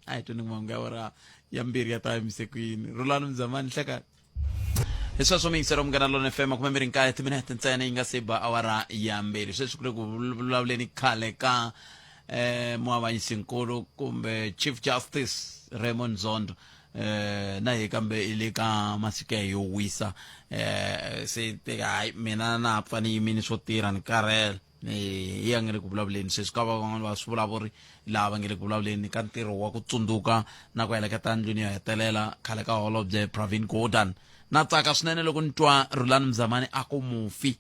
A hi tweni mahungu ya awara ya mbirhi ya ta yimise ku yini. Rhulani Mzamani hlekani. Hi sweswo miyingiselo Munghana Lona FM 29 timinete ntsena yi nga se ba awara ya mbirhi. Sweswi ku le ku vulavuleni khale ka eh muavanyisinkulu kumbe Chief Justice Raymond Zondo eh na hi kambe i le ka masiku ya yo wisa eh se teka hayi mina na pfa ni yimini swo tirha ni karhele hi ya nge le ku vulavuleni sweswi ka van'wana va swivulavuri laha va nge le ku vulavuleni ka ntirho wa ku tsundzuka na ku heleketa ndlwini yo hetelela khale ka holobye Pravin Gordhan na tsaka swinene loko ni twa Rhulani Mzamani a ku mufi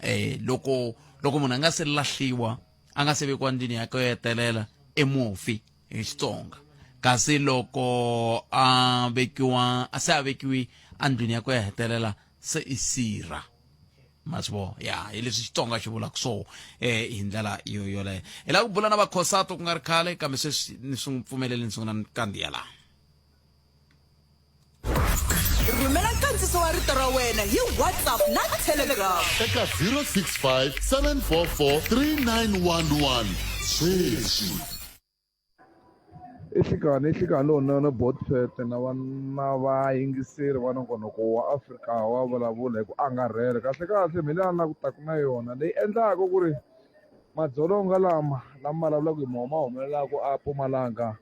eh loko loko munhu a nga se lahliwa a nga se vekiwa ndlwini yakwe yo hetelela i mufi hi Xitsonga kasi loko a vekiwa a se a vekiwi endlwini yakwe yo hetelela se i sirha ma swi vona ya hi leswi Xitsonga xi vulaka swo eh hi ndlela yo yoleyo hi lava ku bula na vakhosato ku nga ri khale kambe sweswi ni swi pfumeleli ni sungula ni kandziya laha Rhumela nkandziso wa rito ra wena hi WhatsApp na Telegram. Eka 065 744 3911 sweswi. I nhlikani i nhlikani lowunene Botpet na va na vayingiseri va nongonoko wa Afrika wa vulavula hi ku angarhela kahle kahle mina la ku taku na yona leyi endlaka ku ri madzolonga lama lama vulavulaka hi moho ma humelelaka a Mpumalanga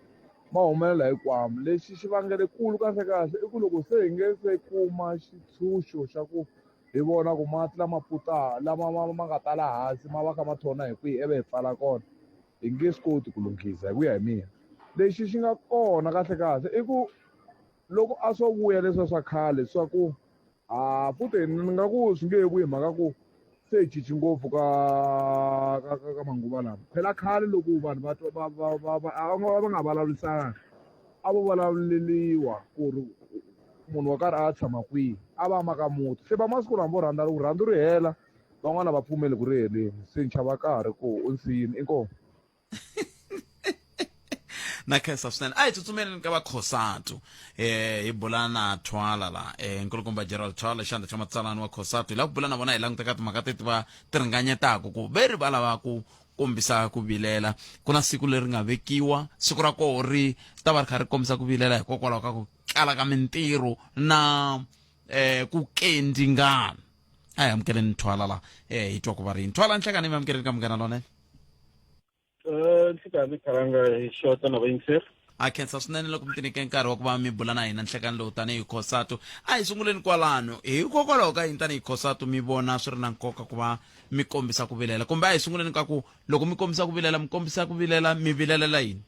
ma humelela hinkwamo lexi xivangelokulu kahle kahle i ku loko se hi nge se kuma xitshunxo xa ku hi vona ku mati lama pfuta lama ma ma nga tala hansi ma va kha ma thona hi kwihi ivi hi pfala kona hi nge swi koti ku lunghisa hi ku ya hi mina lexi xi nga kona kahle kahle i ku loko a swo vuya leswiya swa khale swa ku ha futhi ni nga ku swi nge he vuyi hi mhaka ku se hi cinci ngopfu ka ka ka ka manguva lama phela khale loko vanhu va twa va va va va a va va nga vulavurisani a vo vulavuleriwa ku ri munhu wo karhi a tshama kwihi a va maka muti se va masiku lama vo rhandza loko rhandzu ri hela van'wana va pfumeli ku ri heleni se ni chava ka ha ri ku u nsiyini inkomu na khensa swinene a hi tsutsumeleni ka vakhosatu eh hi bula na thwala la eh nkulukumba gerald thwala xandla xa matsalani wa khosatu hi lava ku bula na vona hi languta ka timhaka teti va ti ringanyetaka ku ve ri va lava ku kombisa ku vilela ku na siku leri nga vekiwa siku ra koho ri ta va ri kha ri kombisa ku vilela hikokwalaho ka ku kala ka mintirho na eh ku kendzingana a hi amukeleni thwala la eh hi twa ku va ri yini thwala nhlekani mi amukeleni ka munghana lonene Eh, nhlekani khalanga hi xota na vayingiseri a khensa swinene loko mi tinike nkarhi wa ku va mi bula na hina nhlekani lowu tanihi khosato a hi sunguleni kwalano hikokwalaho ka yini tanihi khosato mi vona swi ri na nkoka ku va mi kombisa ku vilela kumbe a hi sunguleni ka ku loko mi kombisa ku vilela mi kombisa ku vilela mi vilelela yini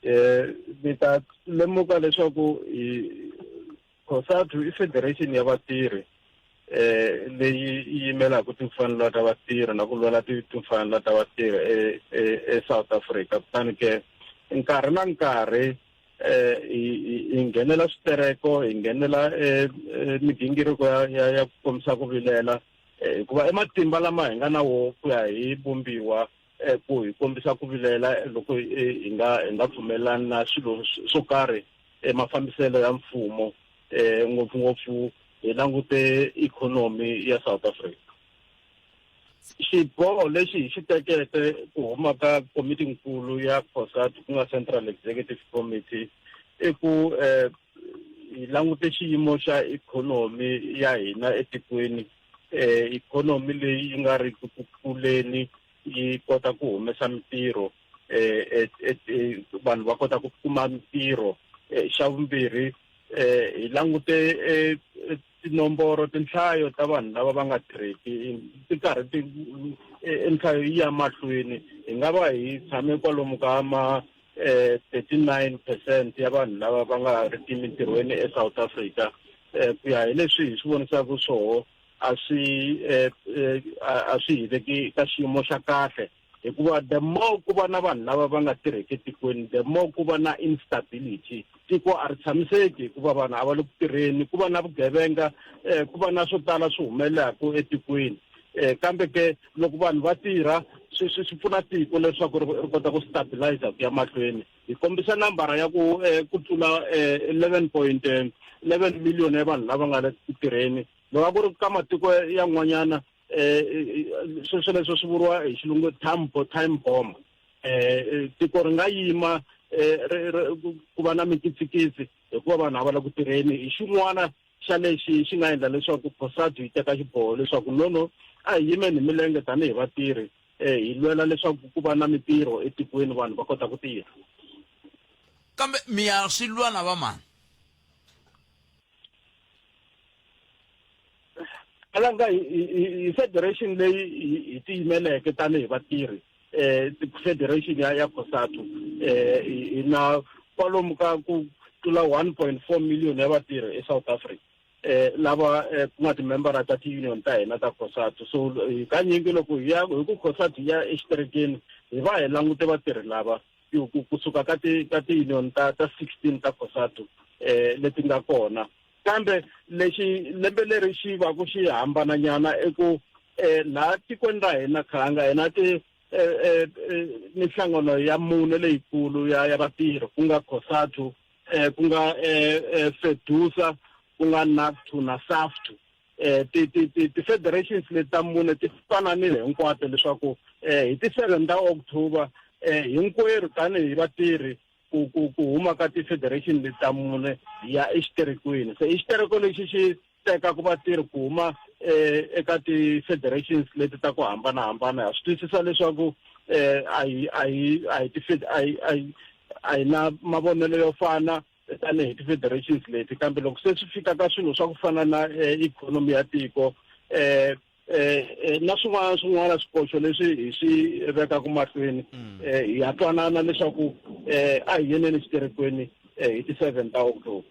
eh mi ta lemuka leswaku hi COSATU i federation ya vatirhi eh leyi yimelaka timfanelo ta vatirhi na ku lwela timfanelo ta vatirhi e, e, eSouth Africa kutani ke nkarhi na nkarhi eh hi nghenela switereko hi nghenela eh, eh, migingiriko ya, ya, ya ku kombisa ku vilela eh, hikuva i matimba lama hi nga na wo ku ya hi vumbiwa ku hi kombisa ku vilela loko hi nga hi nga pfumelelani na swilo swo karhi mafambiselo ya mfumo um ngopfungopfu hi langute ikhonomi ya South Africa xiboho lexi hi xi tekeke ku huma ka komitinkulu ya COSATU ku nga Central Executive Committee i ku um hi langute xiyimo xa ikhonomi ya hina etikweni um ikhonomi leyi yi nga ri ku kuleni yi kota ku humesa mitirho eh, eh, eh, vanhu va kota ku kuma mitirho xa vumbirhi hi langute tinomboro tinhlayo ta vanhu lava va nga tirheki ti karhi ti nhlayo yi ya mahlweni hi nga va hi tshame kwalomu ka ma 39 percent ya vanhu lava va nga riki mintirhweni eSouth Africa ku ya hi leswi hi swi vonisaka swoho a swi a swi hi veki ka xiyimo xa kahle. Hikuva the more ku va na vanhu lava va nga tirheki etikweni, the more ku va na instability. Tiko a ri tshamiseki hikuva vanhu a va le ku tirheni, ku va na vugevenga, ku va na swo tala swi humelelaka etikweni. Kambe ke loko vanhu va tirha swi swi swi pfuna tiko leswaku ri ri kota ku stabilize ku ya mahlweni. Hi kombisa nambara ya ku ku tlula 11.11 million ya vanhu lava nga le ku tirheni. Loko a ku ri ka matiko yan'wanyana sweswo sweleswo swi vuriwa hi xilungu time time bomb. Tiko ri nga yima ku va na mikitsikitsi hikuva vanhu a va le ku tirheni. Hi xin'wana xa lexi xi nga endla leswaku COSATU yi teka xiboho leswaku no no a hi yimeni hi milenge tanihi vatirhi hi lwela leswaku ku va na mitirho etikweni vanhu va kota ku tirha. Kambe mi ya swi lwa na va mani? Alanga hi federation leyi hi tiyimeleke tanihi vatirhi federation ya COSATU hi na kwalomu ka ku tlula 1.4 million ya vatirhi eSouth Africa lava ku nga timembara ta ti-union ta hina ta COSATU. So hi kanyingi loko hi ya hi ku COSATU ya exiterekeni hi va hi langute vatirhi lava kusuka ka ti ka ti-union ta ta 16 ta COSATU leti nga kona. Kambe lexi lembe leri xi va ku xi hambananyana i ku laha tikweni ra hina khalanga hina ti mihlangano ya mune leyikulu ya ya vatirhi ku nga COSATU ku nga FEDUSA ku nga NACTU na SAFTU. Ti ti ti ti-federations leti ta mune ti twananile hinkwato leswaku hi ti 7 ta October hinkwerhu tanihi vatirhi ku ku ku huma ka ti-federation leti ta mune hi ya exiterekweni. Se i xitereko lexi xi tekaka vatirhi ku huma eka ti-federations leti ta ku hambanahambana. Ha swi twisisa leswaku a hi a hi a hi ti a hi a hi a hi na mavonelo yo fana tanihi ti-federations leti, kambe loko se swi fika ka swilo swa ku fana na ikhonomi ya tiko na swin'wana swin'wana swikoxo leswi hi swi vekaka mahlweni hi ya twanana leswaku a hi yeneni xiterekweni hi ti-7 ta October.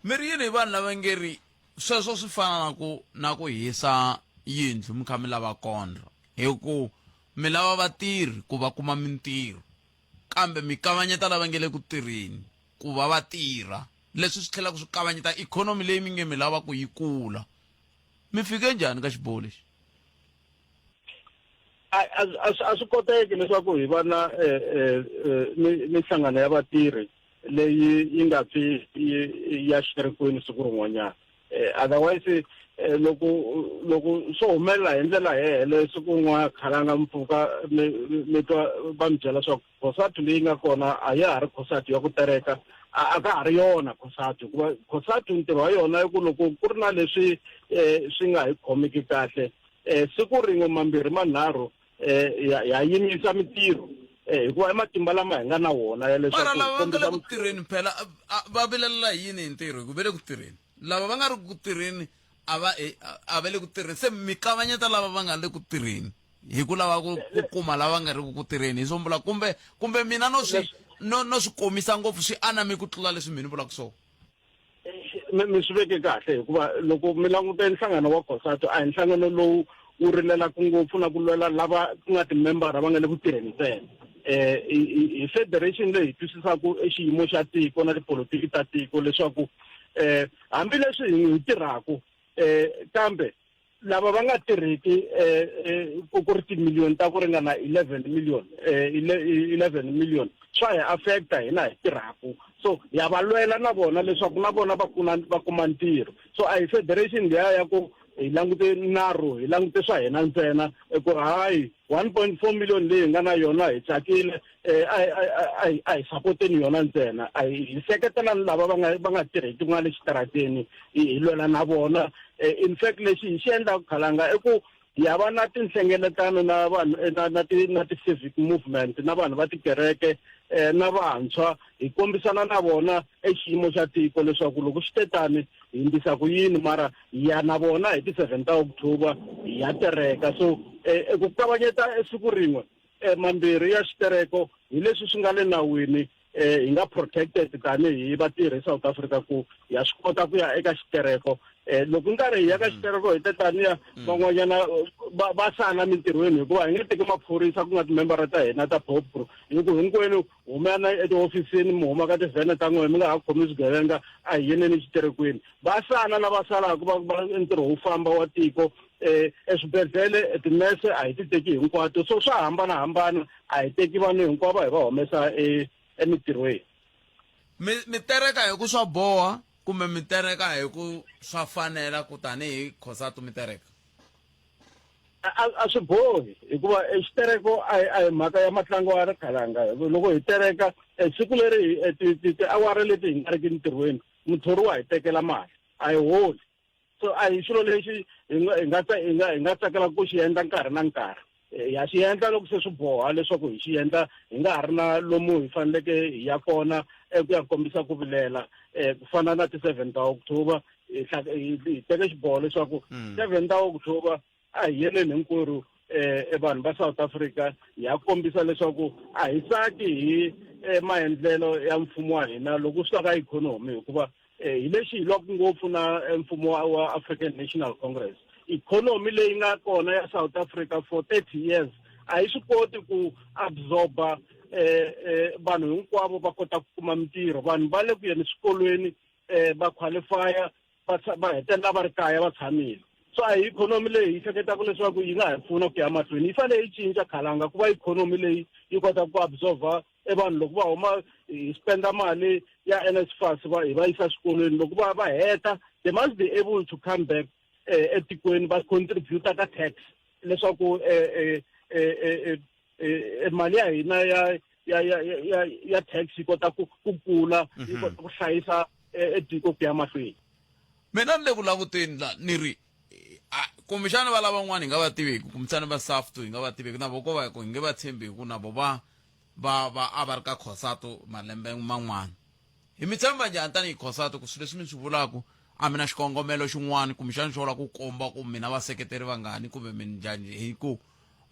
Mi ri yini hi vanhu lava nge ri sweswo swi fana na ku na ku hisa yindlu mi kha mi lava kondlo, hi ku mi lava vatirhi ku va kuma mintirho kambe mi kavanyeta lava nge le ku tirheni ku va va tirha, leswi swi tlhelaka swi kavanyeta ikhonomi leyi mi nge mi lava ku yi kula. Mi fike njhani ka xiboho lexi? A swi koteki leswaku hi va na mihlangano ya vatirhi leyi yi nga pfi ya xiterekweni siku rin'wanyana. Otherwise loko loko swo humelela hi ndlela yeleyo siku rin'wana khalanga mpfhuka mi mi twa va mi byela swa ku COSATU leyi nga kona a ya ha ri COSATU ya ku tereka, a ka ha ri yona COSATU, hikuva COSATU ntirho wa yona i ku loko ku ri na leswi swi nga hi khomiki kahle siku rin'we mambirhi manharhu ya ya yimisa mintirho hikuva i matimba lama hi nga na wona ya leswaku mara lava va nga le ku tirheni phela va vilelela hi yini hi ntirho, hi ku ve le ku tirheni lava va nga ri ku tirheni a va a va le ku tirheni, se mi kavanyeta lava va nga le ku tirheni hi ku lava ku ku kuma lava nga ri ku tirheni hi swo vula kumbe kumbe mina no swi no no swi komisa ngopfu swi aname ku tlula leswi mina vulaka swona. Mi mi swi veke kahle hikuva loko mi languta nhlangano wa COSATU a hi nhlangano lowu wu rilelaka ngopfu na ku lwela lava ku nga timembara va nga le ku tirheni ntsena. Hi federation leyi hi twisisaka e xiyimo xa tiko na tipolotiki ta tiko leswaku hambileswi hi tirhaka kambe lava va nga tirhiki ku ku ri timiliyoni ta ku ringana 11 million 11 million swa hi affecta hina hi tirhaku, so ya va lwela na vona leswaku na vona va kuna va kuma ntirho. So a hi federation liya ya ku hi langute naro hi langute swa hina ntsena ku hayi 1.4 million leyi hi nga na yona hi tsakile a hi sapoteni yona ntsena, a hi seketelani lava va nga va nga tirheki ku nga le xitarateni hi lwela na vona. In fact lexi hi xi endlaka khalanga i ku ya va na tinhlengeletano na vanhu na na ti na ti-civic movement na vanhu va tikereke na vantshwa hi kombisana na vona e xiyimo xa tiko leswaku loko xi te tani hi ndlisa ku yini, mara hi ya na vona hi ti-7 ta October hi ya tereka. So ku kavanyeta siku rin'we mambirhi ya xitereko hi leswi swi nga le nawini. eh hi nga protected tanihi vatirhi South Africa ku ya swi kota ku ya eka xitereko eh loko nkarhi hi ya ka mm. xitereko hi tetaniya mm. van'wanyana va va sala mintirhweni hikuva hi nge teki maphorisa ku nga timembara ta hina ta popro hi ku hinkwenu humana etihofisini mi huma ka tivhene ta n'wina mi nga ha khomi swigevenga a hi yeneni xiterekweni va sala lava salaka va va ntirho wu famba wa tiko eh eswibedhlele tinese a hi ti teki hinkwato so swa hambanahambana a hi teki vanhu hinkwavo hi va humesa e, emitirhweni mi mi tereka hi ku swa boha kumbe mi tereka hi ku swa fanela ku tanihi khosatu mi tereka a swi bohi hikuva xitereko a hi mhaka ya matlango ya rikhalanga loko hi tereka siku leri tiawara leti hi nga riki ntirhweni muthori wa hi tekela mali a hi holi so a hi xilo lexi hi nga hi nga hi nga hi nga tsakela ku xi endla nkarhi na nkarhi eh, ha xi endla loko se swi boha leswaku hi xi endla hi nga ha ri na lomu hi faneleke hi ya kona eku ya kombisa ku vilela um ku fana na ti-seven ta october hi teke xiboho leswaku hmm. seven ta october a hi yeleni hinkwerhu eh vanhu va South Africa ya kombisa leswaku a hi tsaki hi eh, maendlelo ya mfumo wa hina loko swi ta ka ikhonomi hikuva eh, hi lexi hi lwaka ngopfu na eh, mfumo wa African National Congress ikhonomi leyi nga kona ya South Africa for 30 years a yi swi koti ku absorba eh, eh, vanhu hinkwavo va kota ku kuma mintirho vanhu va le ku yeni swikolweni eh, va qualifya va va hetelela va ri kaya va tshamile so a hi ikhonomi leyi hi hleketaka leswaku yi nga hi pfuna ku ya mahlweni yi fanele yi cinca khalanga ku va ikhonomi leyi yi kotaka ku absorba e vanhu loko va huma hi spenda mali ya NSFAS va hi va yisa swikolweni loko va va heta they must be able to come back eh, etikweni va contributa ka tax leswaku eh, eh, eh, mali ya hina ya ya ya ya ya tax yi kota ku ku kula yi mhm. kota ku hlayisa etiko ku ya mahlweni mina ni le ku languteni la ni ri kumbexana va lavan'wana hi nga va tiveki kumbexana va saftu hi nga va tiveki na vo ko va ku hi nge va tshembi hi ku na vo va va va a va ri ka khosato malembe man'wana hi mi tshemba njhani tanihi khosato ku swilo leswi mi swi vulaka a mi na xikongomelo xin'wana kumbexana xo lava ku komba ku mina vaseketeri vangani kumbe mi njhani hi ku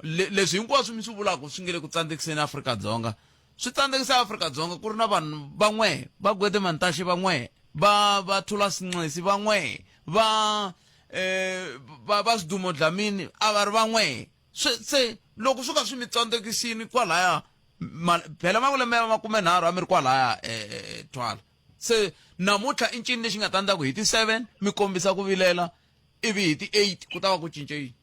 leswi hinkwaswo mi swi vulaka swi nge le ku tsandzekiseni Afrika-Dzonga swi tsandzekisa Afrika-Dzonga ku ri na vanhu van'we va Gwede Mantashe van'we va va Thulas Nxesi van'we va eh va va Sidumo Dlamini a va ri van'we se se loko swo ka swi mi tsandzekisini kwalaya phela malembe ya makumenharhu a mi ri kwalaya eh, Thwala se namuntlha i ncini lexi nga ta endla ku hi ti 7 mi kombisa ku vilela ivi hi ti 8 ku ta va ku cince yini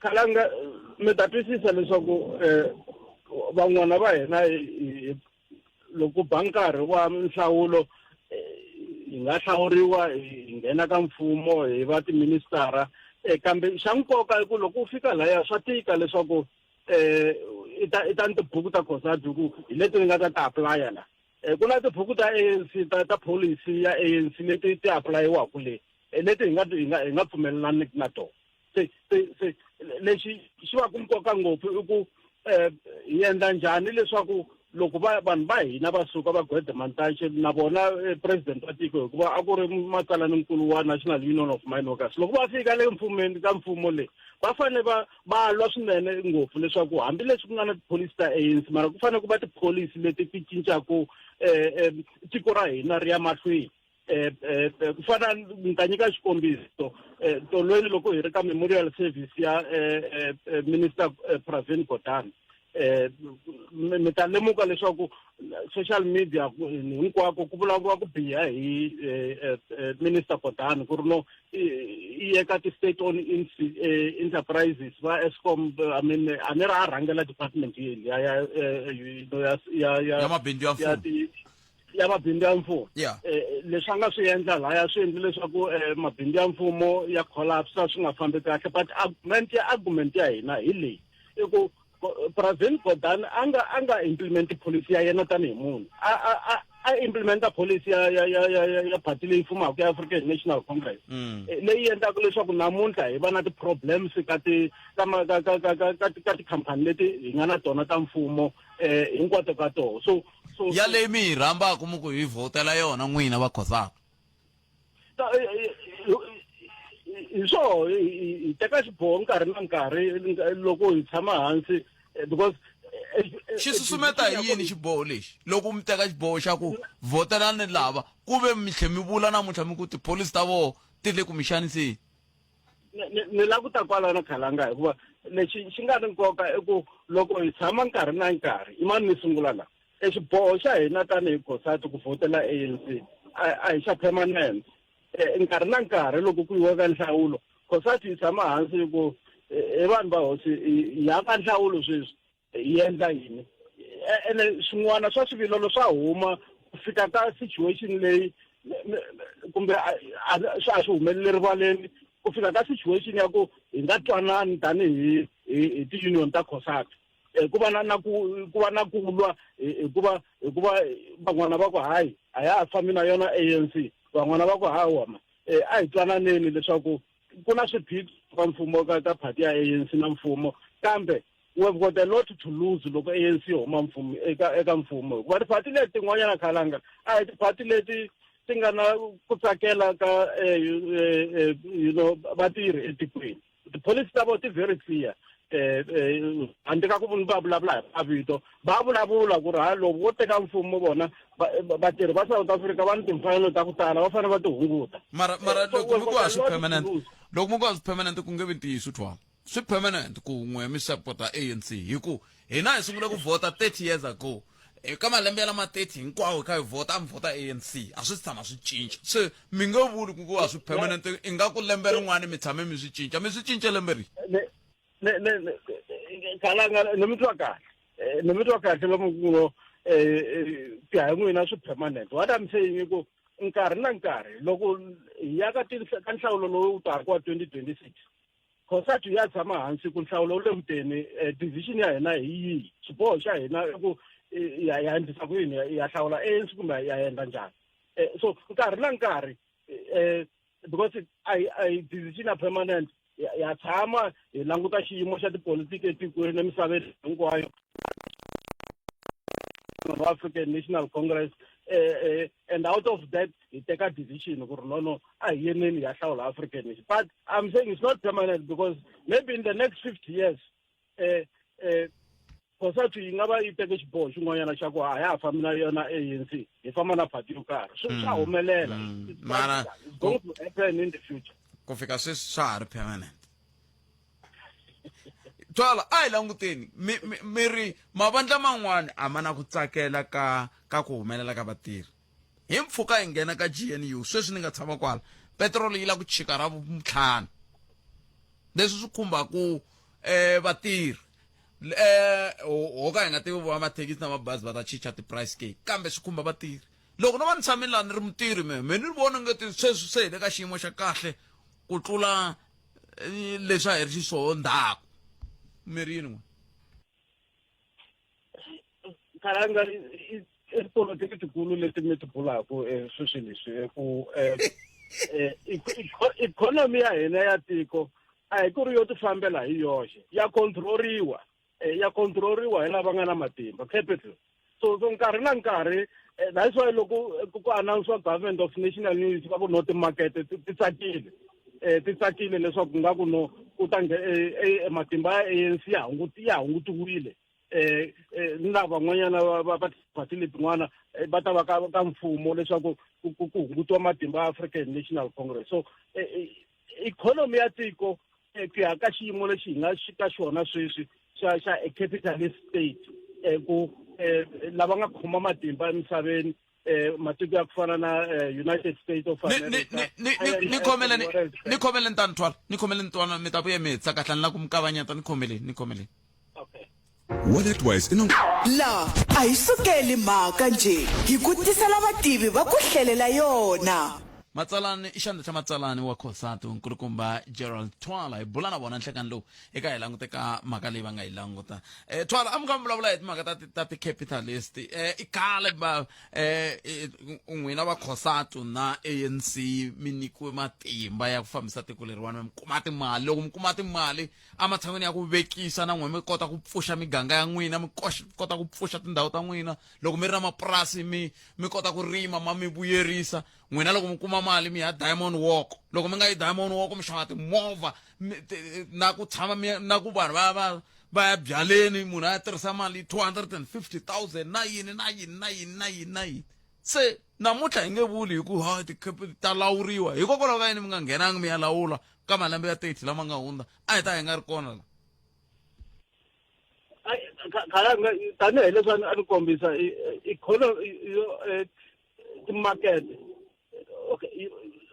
khalanga mi ta twisisa leswaku um van'wana va hina loko ba nkarhi wa nhlawulo hi nga hlawuriwa hi nghena ka mfumo hi va tiministara um kambe xa nkoka i ku loko u fika laya swa tika leswaku um i ta i ta ni tibuku ta cosadi ku hi leti ni nga ta ti apulaya la um ku na tibuku ta A_N_C ta ta policy ya A_N_C leti ti apulayiwaka le leti hi nga hi nga hi nga pfumelelaniki na tona se se se lexi xi va ku nkoka ngopfu i ku um hi endla njhani leswaku loko va vanhu va hina va suka va gwede mantaxe na vona eh, president wa tiko hikuva a ku ri matsalaninkulu wa national union of mine workers loko va fika le mfumeni ka mfumo leyi va fanele va va lwa swinene ngopfu leswaku hambileswi ku nga na tipholisi ta ANC mara ku fanele ku va tipholisi leti ti cincaku um eh, tiko ra hina ri ya mahlweni eh, eh, eh, ku fana ni ta nyika xikombiso tolweni loko hi ri ka memorial service ya minister Pravin Gordhan eh mi ta lemuka leswaku social media hinkwako ku vulavuriwa ku biha hi minister Gordhan ku ri no i ye ka ti-state owned enterprises va Eskom I mean a ni ri a rhangela department ya ya ya ya ya mabindzu ya mfumo ya mabindzu ya mfumo yeah. eh, leswi a nga swi endla laya swi endle leswaku eh, mabindzu ya mfumo ya collapse swi nga fambi kahle but argument ya argument ya hina hi leyi i ku Pravin Gordhan a nga a nga implement policy ya yena tanihi munhu a a a a implementa policy ya ya ya ya ya party leyi fumaka ya African National Congress mm. eh, leyi endlaka leswaku namuntlha hi va na ti-problems ka ti ka ka ka ka ka ka tikhampani leti hi nga na tona ta mfumo eh hinkwato ka toho so so ya leyi mi yi rhambaka mi ku hi vhotela yona n'wina va khosaka eh, eh, eh, hi swoho hi teka xiboho nkarhi na nkarhi loko hi tshama hansi because Xi susumeta hi yini xiboho lexi loko mi teka xiboho xa ku vhotelani lava ku ve mi tlhe mi vula namuntlha mi ku tipholisi ta voho ti le ku mi xaniseni? Ni lava ku ta kwalano Khalanga, hikuva lexi xi nga ni nkoka i ku loko hi tshama nkarhi na nkarhi, i mani ni sungula la, e xiboho xa hina tanihi COSATU ku vhotela ANC a hi xa permanent. Nkarhi na nkarhi loko ku yiwa ka nhlawulo, COSATU yi tshama hansi yi ku, He vanhu va hosi, hi ya ka nhlawulo sweswi, hi endla yini? Ene swin'wana swa swivilelo swa huma ku fika ka situation leyi kumbe a swi humelele rivaleni, ku fika ka situation ya ku hi nga twanani tanihi hi ti-union ta COSATU. Ku va na na ku ku va na ku lwa hikuva hikuva van'wana va ku hayi, a ya ha fambi na yona ANC, van'wana va ku hawa ma a hi twananeni leswaku ku na swiphiqo ka mfumo ka ka party ya ANC na mfumo, kambe we've got a lot to lose loko ANC yi huma mfumo eka eka mfumo, hikuva tiphati leti tin'wanyana Khalanga a hi tiphati leti ti nga na ku tsakela ka vatirhi etikweni. Tipholisi ta vona ti very clear, handle ka ku va vulavula hi mavito, va vulavula ku ri ha loko wo teka mfumo vona vatirhi va South Africa va ni timfanelo ta ku tala, va fanele va ti hunguta. Mara mara So loko mi we've ku got a a swi lot to permanent, lose. loko mi ku a swi permanent, ku nge vi ntiyiso Thwala. Swi permanent ku n'we mi support-a ANC, hi ku hina hi sungule ku vhota 30 years ago. Eka malembe ya lama 30 hinkwawo hi kha hi vhota, a mi vhota ANC, a swi si tshama swi cinca. Se mi nge vuli ku ku a swi permanent, ingaku lembe rin'wana mi tshame mi swi cinca. Mi swi cince lembe rihi? Khalanga, ni mi twa kahle. Ni mi twa kahle lomu ku ngo, ku ya hi n'wina swi permanent. What I'm saying i ku nkarhi na nkarhi loko hi ya ka ka nhlawulo lowu taka wa 2026, COSATU ya tshama hansi ku nhlawulo wu le kuteni, decision ya hina hi yihi, xiboho xa hina i ku ya endlisa ku yini, ya hlawula ANC kumbe ya endla njhani. So nkarhi na nkarhi, because a hi decision ya permanent, ya tshama hi languta xiyimo xa tipolitiki etikweni emisaveni hinkwayo, African National Congress, and out of that hi teka decision ku ri no, no, a hi yeneni ya hlawula African Nation. But I'm saying it's not permanent because maybe in the next 50 years, COSATU yi nga va yi teke xiboho xin'wanyana xa ku a ya ha fambi na yona ANC, hi famba na party yo karhi. Swi swa humelela. It's Mara it's going to happen in the future. Ku fika sweswi swa ha ri permanent. Twala, a hi languteni mi ri mavandla man'wani a ma na ku tsakela ka ku humelela ka vatirhi. Hi mpfhuka hi nghena ka GNU sweswi ni nga tshama kwala, petiroli yi la ku chika ra vuntlhanu, leswi swi khumbaku vatirhi. Ho ka hi nga tivi va mathekisi na mabazi va ta chicha ti-price ke, kambe swi khumba vatirhi. Loko no va ni tshame laha ni ri mutirhi, me ni vona nge ti sweswi se hi le ka xiyimo xa kahle ku tlula leswi a hi ri xiswoho ndzhaku. Mi ri yini n'we? Khalanga, i tipolotiki tikulu leti mi ti bulaku, sweswi leswi ku ikhonomi ya hina ya tiko a hi ku ri yo tifambela hi yoxe, ya control-riwa, ya control-riwa hi lava nga na matimba, capital. So nkarhi na nkarhi, that's why loko ku announce-wa government of national unity, va ku no timakete ti tsakile, ti tsakile leswaku nga ku no ku ta matimba ya ANC ya ya hungutiwile, ni lava van'wanyana va tiphati letin'wana, va ta va ka mfumo leswaku ku hungutiwa matimba ya African National Congress. So ikhonomi ya tiko, ku ya ka xiyimo lexi hi nga ka xona sweswi xa a capitalist state, ku lava nga khoma matimba emisaveni, matiko ya ku fana na United States of America. Ni khomeleni, ni khomeleni tani Twala, ni khomeleni Twala, mi ta vuya mi hetisa kahle, ni la ku mi kavanyeta, ni khomeleni, ni khomeleni. Okay. WalletWise i na La a hi sukeli mhaka njhe, hi ku tisela vativi va ku hlelela yona. Matsalani i xandla xa matsalani wa COSATU, nkulukumba Gerald Twala. Hi bula na vona nhlekani lowu eka hi langute ka mhaka leyi va nga yi languta. Twala, a mi kha mi vulavula hi timhaka ta ti-capitalist. I khale va n'wina va COSATU na ANC mi nyikiwe matimba ya ku fambisa tiko leriwani, mi kuma timali. Loko mi kuma timali, ematshan'wini ya ku vekisa na n'wina mi kota ku pfuxa miganga ya n'wina, mi kota ku pfuxa tindhawu ta n'wina, loko mi ri na mapurasi mi kota ku rima ma mi vuyerisa n'wina. Loko mi kuma mali mi ya Diamond Walk, loko mi nga yi Diamond Walk mi xava timovha, na ku tshama na ku vanhu va va va ya byaleni munhu a ya tirhisa mali 250 000 na yini na yini na yini na yini na yini se namuntlha hi nge vuli hi ku ha tikhepe ta lawuriwa hikokwalaho ka yini mi nga nghenangi mi ya lawula ka malembe ya 30 lama nga hundza a hi ta hi nga ri kona la khalanga tanihi leswi a ni kombisa ikhonomi timakete okay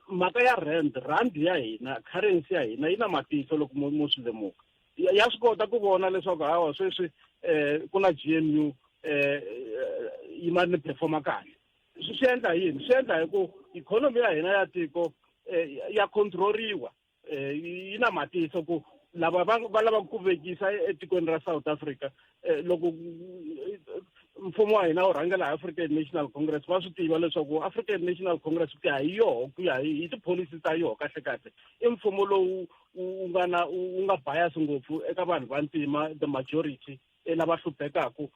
mhaka ya rand rand ya hina currency ya hina yi na matihlo loko mo swi lemuka ya swi kota ku vona leswaku hawa sweswi um ku na g n u um yi ma ni performa kahle swi endla yini swi endla hi ku ikhonomi ya hina ya tiko ya control-riwa eh, yi na matihlo ku lava va va lavaka ku vekisa etikweni ra South Africa eh, loko eh, mfumo wa hina wu rhangela hi African National Congress va swi tiva leswaku African National Congress ku ya hi yoho ku ya hi tipholisi ta yoho kahle kahle i mfumo lowu wu nga na wu nga bias ngopfu eka vanhu va ntima the majority lava hluphekaku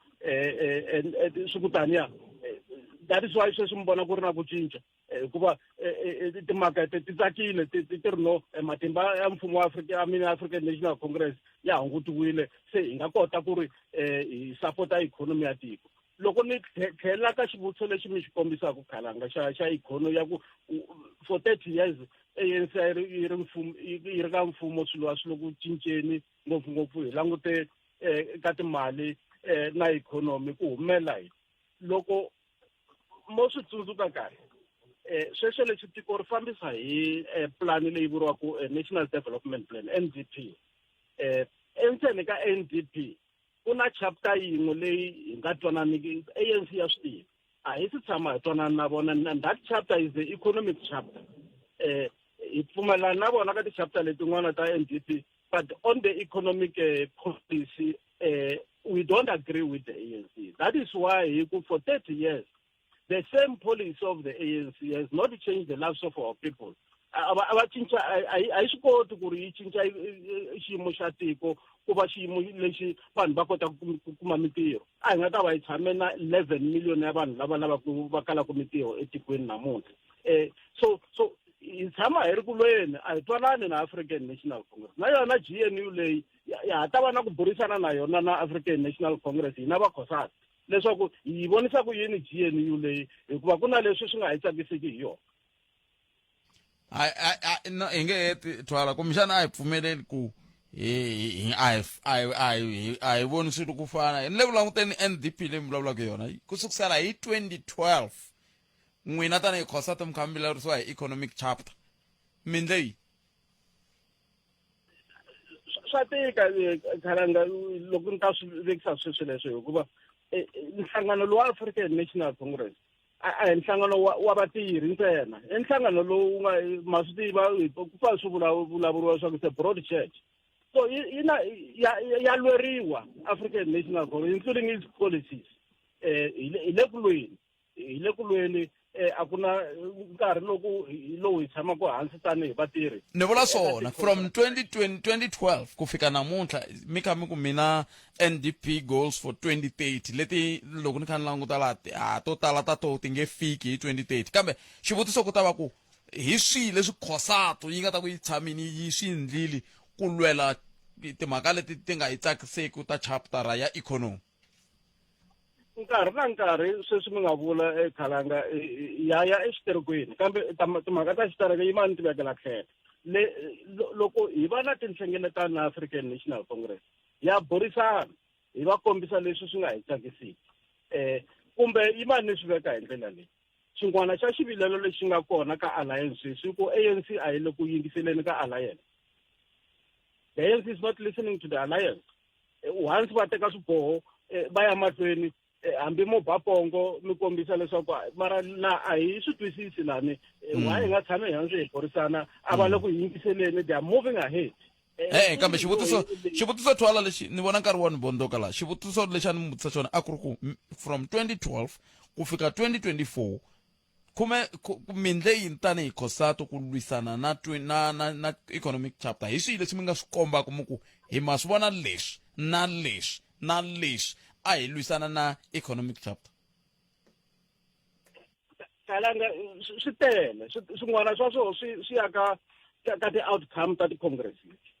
swi ku taniya that is why sweswi mi vona ku ri na ku cinca Eh, hikuva eh, eh, timakete ti tsakile ti ri no matimba ya mfumo wa Afrika I mean African National Congress ya hungutiwile se hi nga kota ku ri hi sapota ikhonomi ya tiko loko ni tlhela ka xivutiso lexi mi xi kombisaka khalanga xa xa ikhonomi ya ku for 30 years ANC a yi ri mfumo yi ri ka mfumo swilo a swi le ku cinceni ngopfungopfu hi langute ka timali na ikhonomi ku humelela yini loko mo swi tsundzuka kahle eh sweswo leswi tiko ri fambisa hi eh, plan leyi vuriwaka eh, National Development Plan NDP eh endzeni ka NDP ku na chapter yin'we leyi hi nga twananiki ANC ya swi tiva a hi si tshama hi twanana na vona and that chapter is the economic chapter eh hi pfumelana na vona ka ti-chapter letin'wana ta NDP but on the economic policy we don't agree with the ANC. That is why he could, for 30 years, the same policy of the ANC has not changed the lives of our people. A va cinca a yi swi koti ku ri yi cinca xiyimo xa tiko ku va xiyimo lexi vanhu va kotaka ku kuma mintirho a hi nga ta va hi tshame na 11 million ya vanhu lava lavaka va kalaka mintirho etikweni namuntlha um so so hi tshama hi ri ku lweni a hi twanani na African National Congress na yona G_N_U leyi ya ha ta va na ku burisana na yona na African National Congress hina va COSATU leswaku hi vonisa ku yini GNU leyi hikuva ku na leswi swi nga hi tsakisiki hi yona no hi nge heti twala kumbexana a hi pfumeleli ku hi a hi a hi a hi voni swilo ku fana ni le ku languteni NDP leyi mi vulavulaka yona ku sukusela hi 2012 n'wina tanihi COSATU mi kha mi vilerisiwa hi economic chapter mi ndle yini swa tika eh, khalanga loko ni ta swi vekisa sweswi leswo hikuva eh, eh, nhlangano lowa African National Congress a hi nhlangano wa vatirhi ntsena i nhlangano lowu nga ma swi tiva ku fa swi vulavuriwa leswaku it's a broad church so yi na ya ya lweriwa African National Congress including its policies eh hi le ku lweni hi le ku lweni eh, a ku na nkarhi loku lowu hi tshamaka hansi tanihi vatirhi ni vula swona from 2020 2012 ku fika namuntlha mi kha mi ku mina ndp goals for 2030 leti loko ni kha ni languta laha a to tala ta to ti nge fiki hi 2030 kambe xivutiso ku ta va ku hi swihi leswi khosato yi nga ta ku yi tshamini yi swi endlile ku lwela timhaka leti ti nga yi tsakiseki ta chaptara ya ikhonomi nkarhi na nkarhi sweswi mi nga vula ekhalanga ya ya exiterekweni kambe timhaka ta xitereke yi ma ni tivekela tlhelo le loko hi va na tinhlengeletano na African National Congress ya burisana hi va kombisa leswi swi nga hi tsakisiki um kumbe yi va ni swi veka hi ndlela leyi xin'wana xa xivilelo lexi nga kona ka alliance sweswi ku ANC a yi le ku yingiseleni ka alliance the ANC is not listening to the alliance eh, once va teka swiboho eh, va ya mahlweni eh, hambi mo ba pongo mi kombisa leswaku mara la a hi swi twisisi lani why hi nga tshami hansi hi burisana a va le ku yingiseleni they are moving ahead e kambe xivutiso xivutiso twala lexi ni vona nkarhi wa ni vondoka laha xivutiso lexi a ni mi vutisa xona a ku ri ku from 2012 ku fika 2024 khume mi ndle yini tanihi COSATU ku lwisana na na na na economic chapter hi swihi leswi mi nga swi kombaka mi ku hi ma swi vona leswi na leswi na leswi a hi lwisana na economic chapter kalanga swi tele swin'wana swa swona swi swi ya ka ka ti-outcome ta ti-congress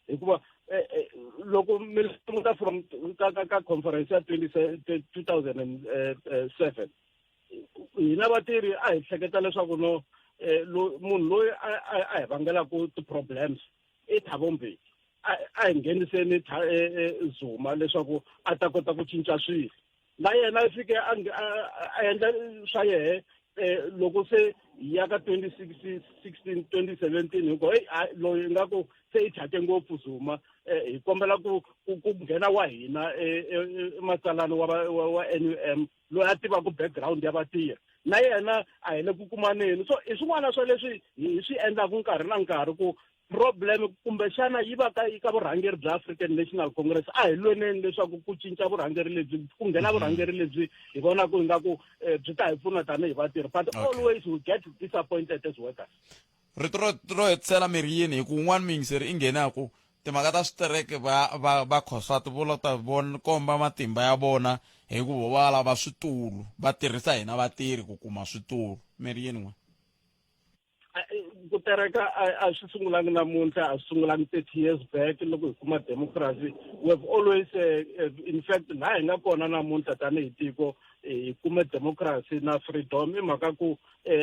hikuva eh, eh, loko mi languta from ka ka ka conference ya 2007 hina vatirhi a hi hleketa leswaku no eh, munhu loyi a hi vangelaku ti-problems i Thabo Mbeki a hi ngheniseni Zuma leswaku a ta kota ku cinca swilo na yena i fike a endla swa yehe eh, loko se hi ya ka 2016 2017 hi ku heyi loyi ingaku se i thyake ngopfu Zuma eh, hi kombela ku ku nghena wa hina eh, matsalani wa wa NUM loyi a tivaka background ya vatirhi na yena a hi le ku kumaneni so i swin'wana swa leswi hi swi endlaka nkarhi na nkarhi ku problem kumbexana yi va ka ka vurhangeri bya African National Congress a hi lweneni leswaku ku cinca vurhangeri lebyi ku nghena mhm. vurhangeri lebyi hi vonaka ingaku eh, byi ta hi pfuna tanihi vatirhi but okay. always we get disappointed as workers rito ro ro hetisela miri yini hi ku un'wana muyingiseri i nghenaku timhaka ta switereke va va va khoswati vo la ta von komba matimba ya vona hi ku va lava switulu va tirhisa hina vatirhi ku kuma switulu miri yini n'we ku tereka a swi sungulangi namuntlha a swi sungulangi 30 years back loko hi kuma democracy we have always in fact laha hi nga kona namuntlha tanihi tiko hi kume democracy na freedom i mhaka ku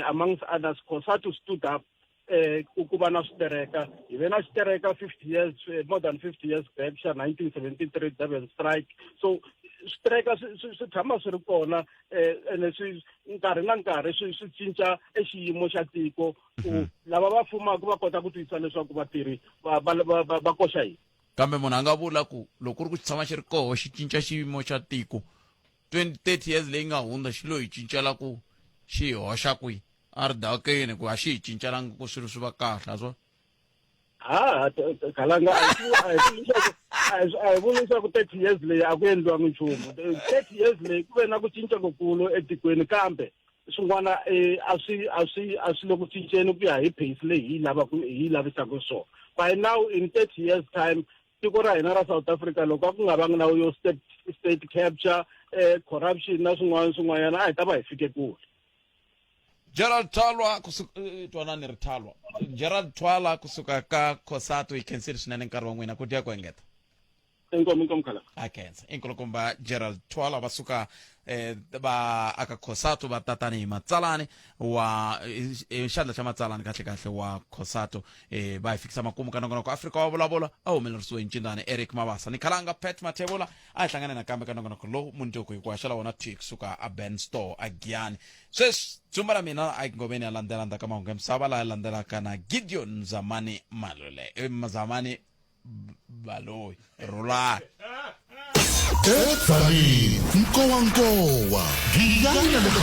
amongst others COSATU stood up eh ku ku va na switereka hi ve na xitereka 50 years more than 50 years back xa 1973 Durban strike so switereka swi tshama swi ri kona eh ene swi nkarhi na nkarhi swi swi cinca e xiyimo xa tiko ku mhm. lava va fumaka va kota ku twisisa leswaku vatirhi va va va va koxa yini kambe munhu a nga vula ku loko ku ri ku xi tshama xi ri koho xi cinca xiyimo xa tiko 20 30 years leyi nga hundza xi lo hi cincela ku xi hi hoxa kwihi a ri dakeni ku a xi hi cincelanga ku swilo swi va kahle a swo ha khalanga a hi vuli leswaku 30 years leyi a ku endliwangi nchumu 30 years leyi ku ve na ku cinca kukulu etikweni kambe swin'wana eh, a swi a swi a swi le ku cinceni ku ya hi pace leyi hi yi lavaka hi yi lavisaka swona by now in 30 years time tiko ra hina ra South Africa loko a ku nga vangi na yo state, state capture eh, corruption na swin'wana swin'wanyana a hi ta va hi fike kule Gerald Twalwa kusuka eh, twanani ri Thalwa Gerald Twala kusuka ka Cosatu hi khensile swinene nkarhi wa n'wina ku dya ku engeta inkomu inkomu khala a khensa i nkulukumba Gerald Twala va suka eh, va aka Cosatu va ta tanihi matsalani wa eh, xandla xa matsalani kahle kahle wa Cosatu eh, va hi fikisa makumu ka nongonoko Afrika wa vulavula a humelerisiwe hi ncindani Eric Mabasa ni khalanga Pat Mathebula a hi hlangane nakambe ka nongonoko lowu mundzuku hikuva xela wona thwi kusuka a Ben Store a Giyani sweswi dzumba ra mina a ngomeni ya landzela ndzhaku ka mahungu ya misava laha landzelaka na Gideon Zamani Malule eh, Zamani Baloyi rhulani Edzanini nkowankowa giyani na le ka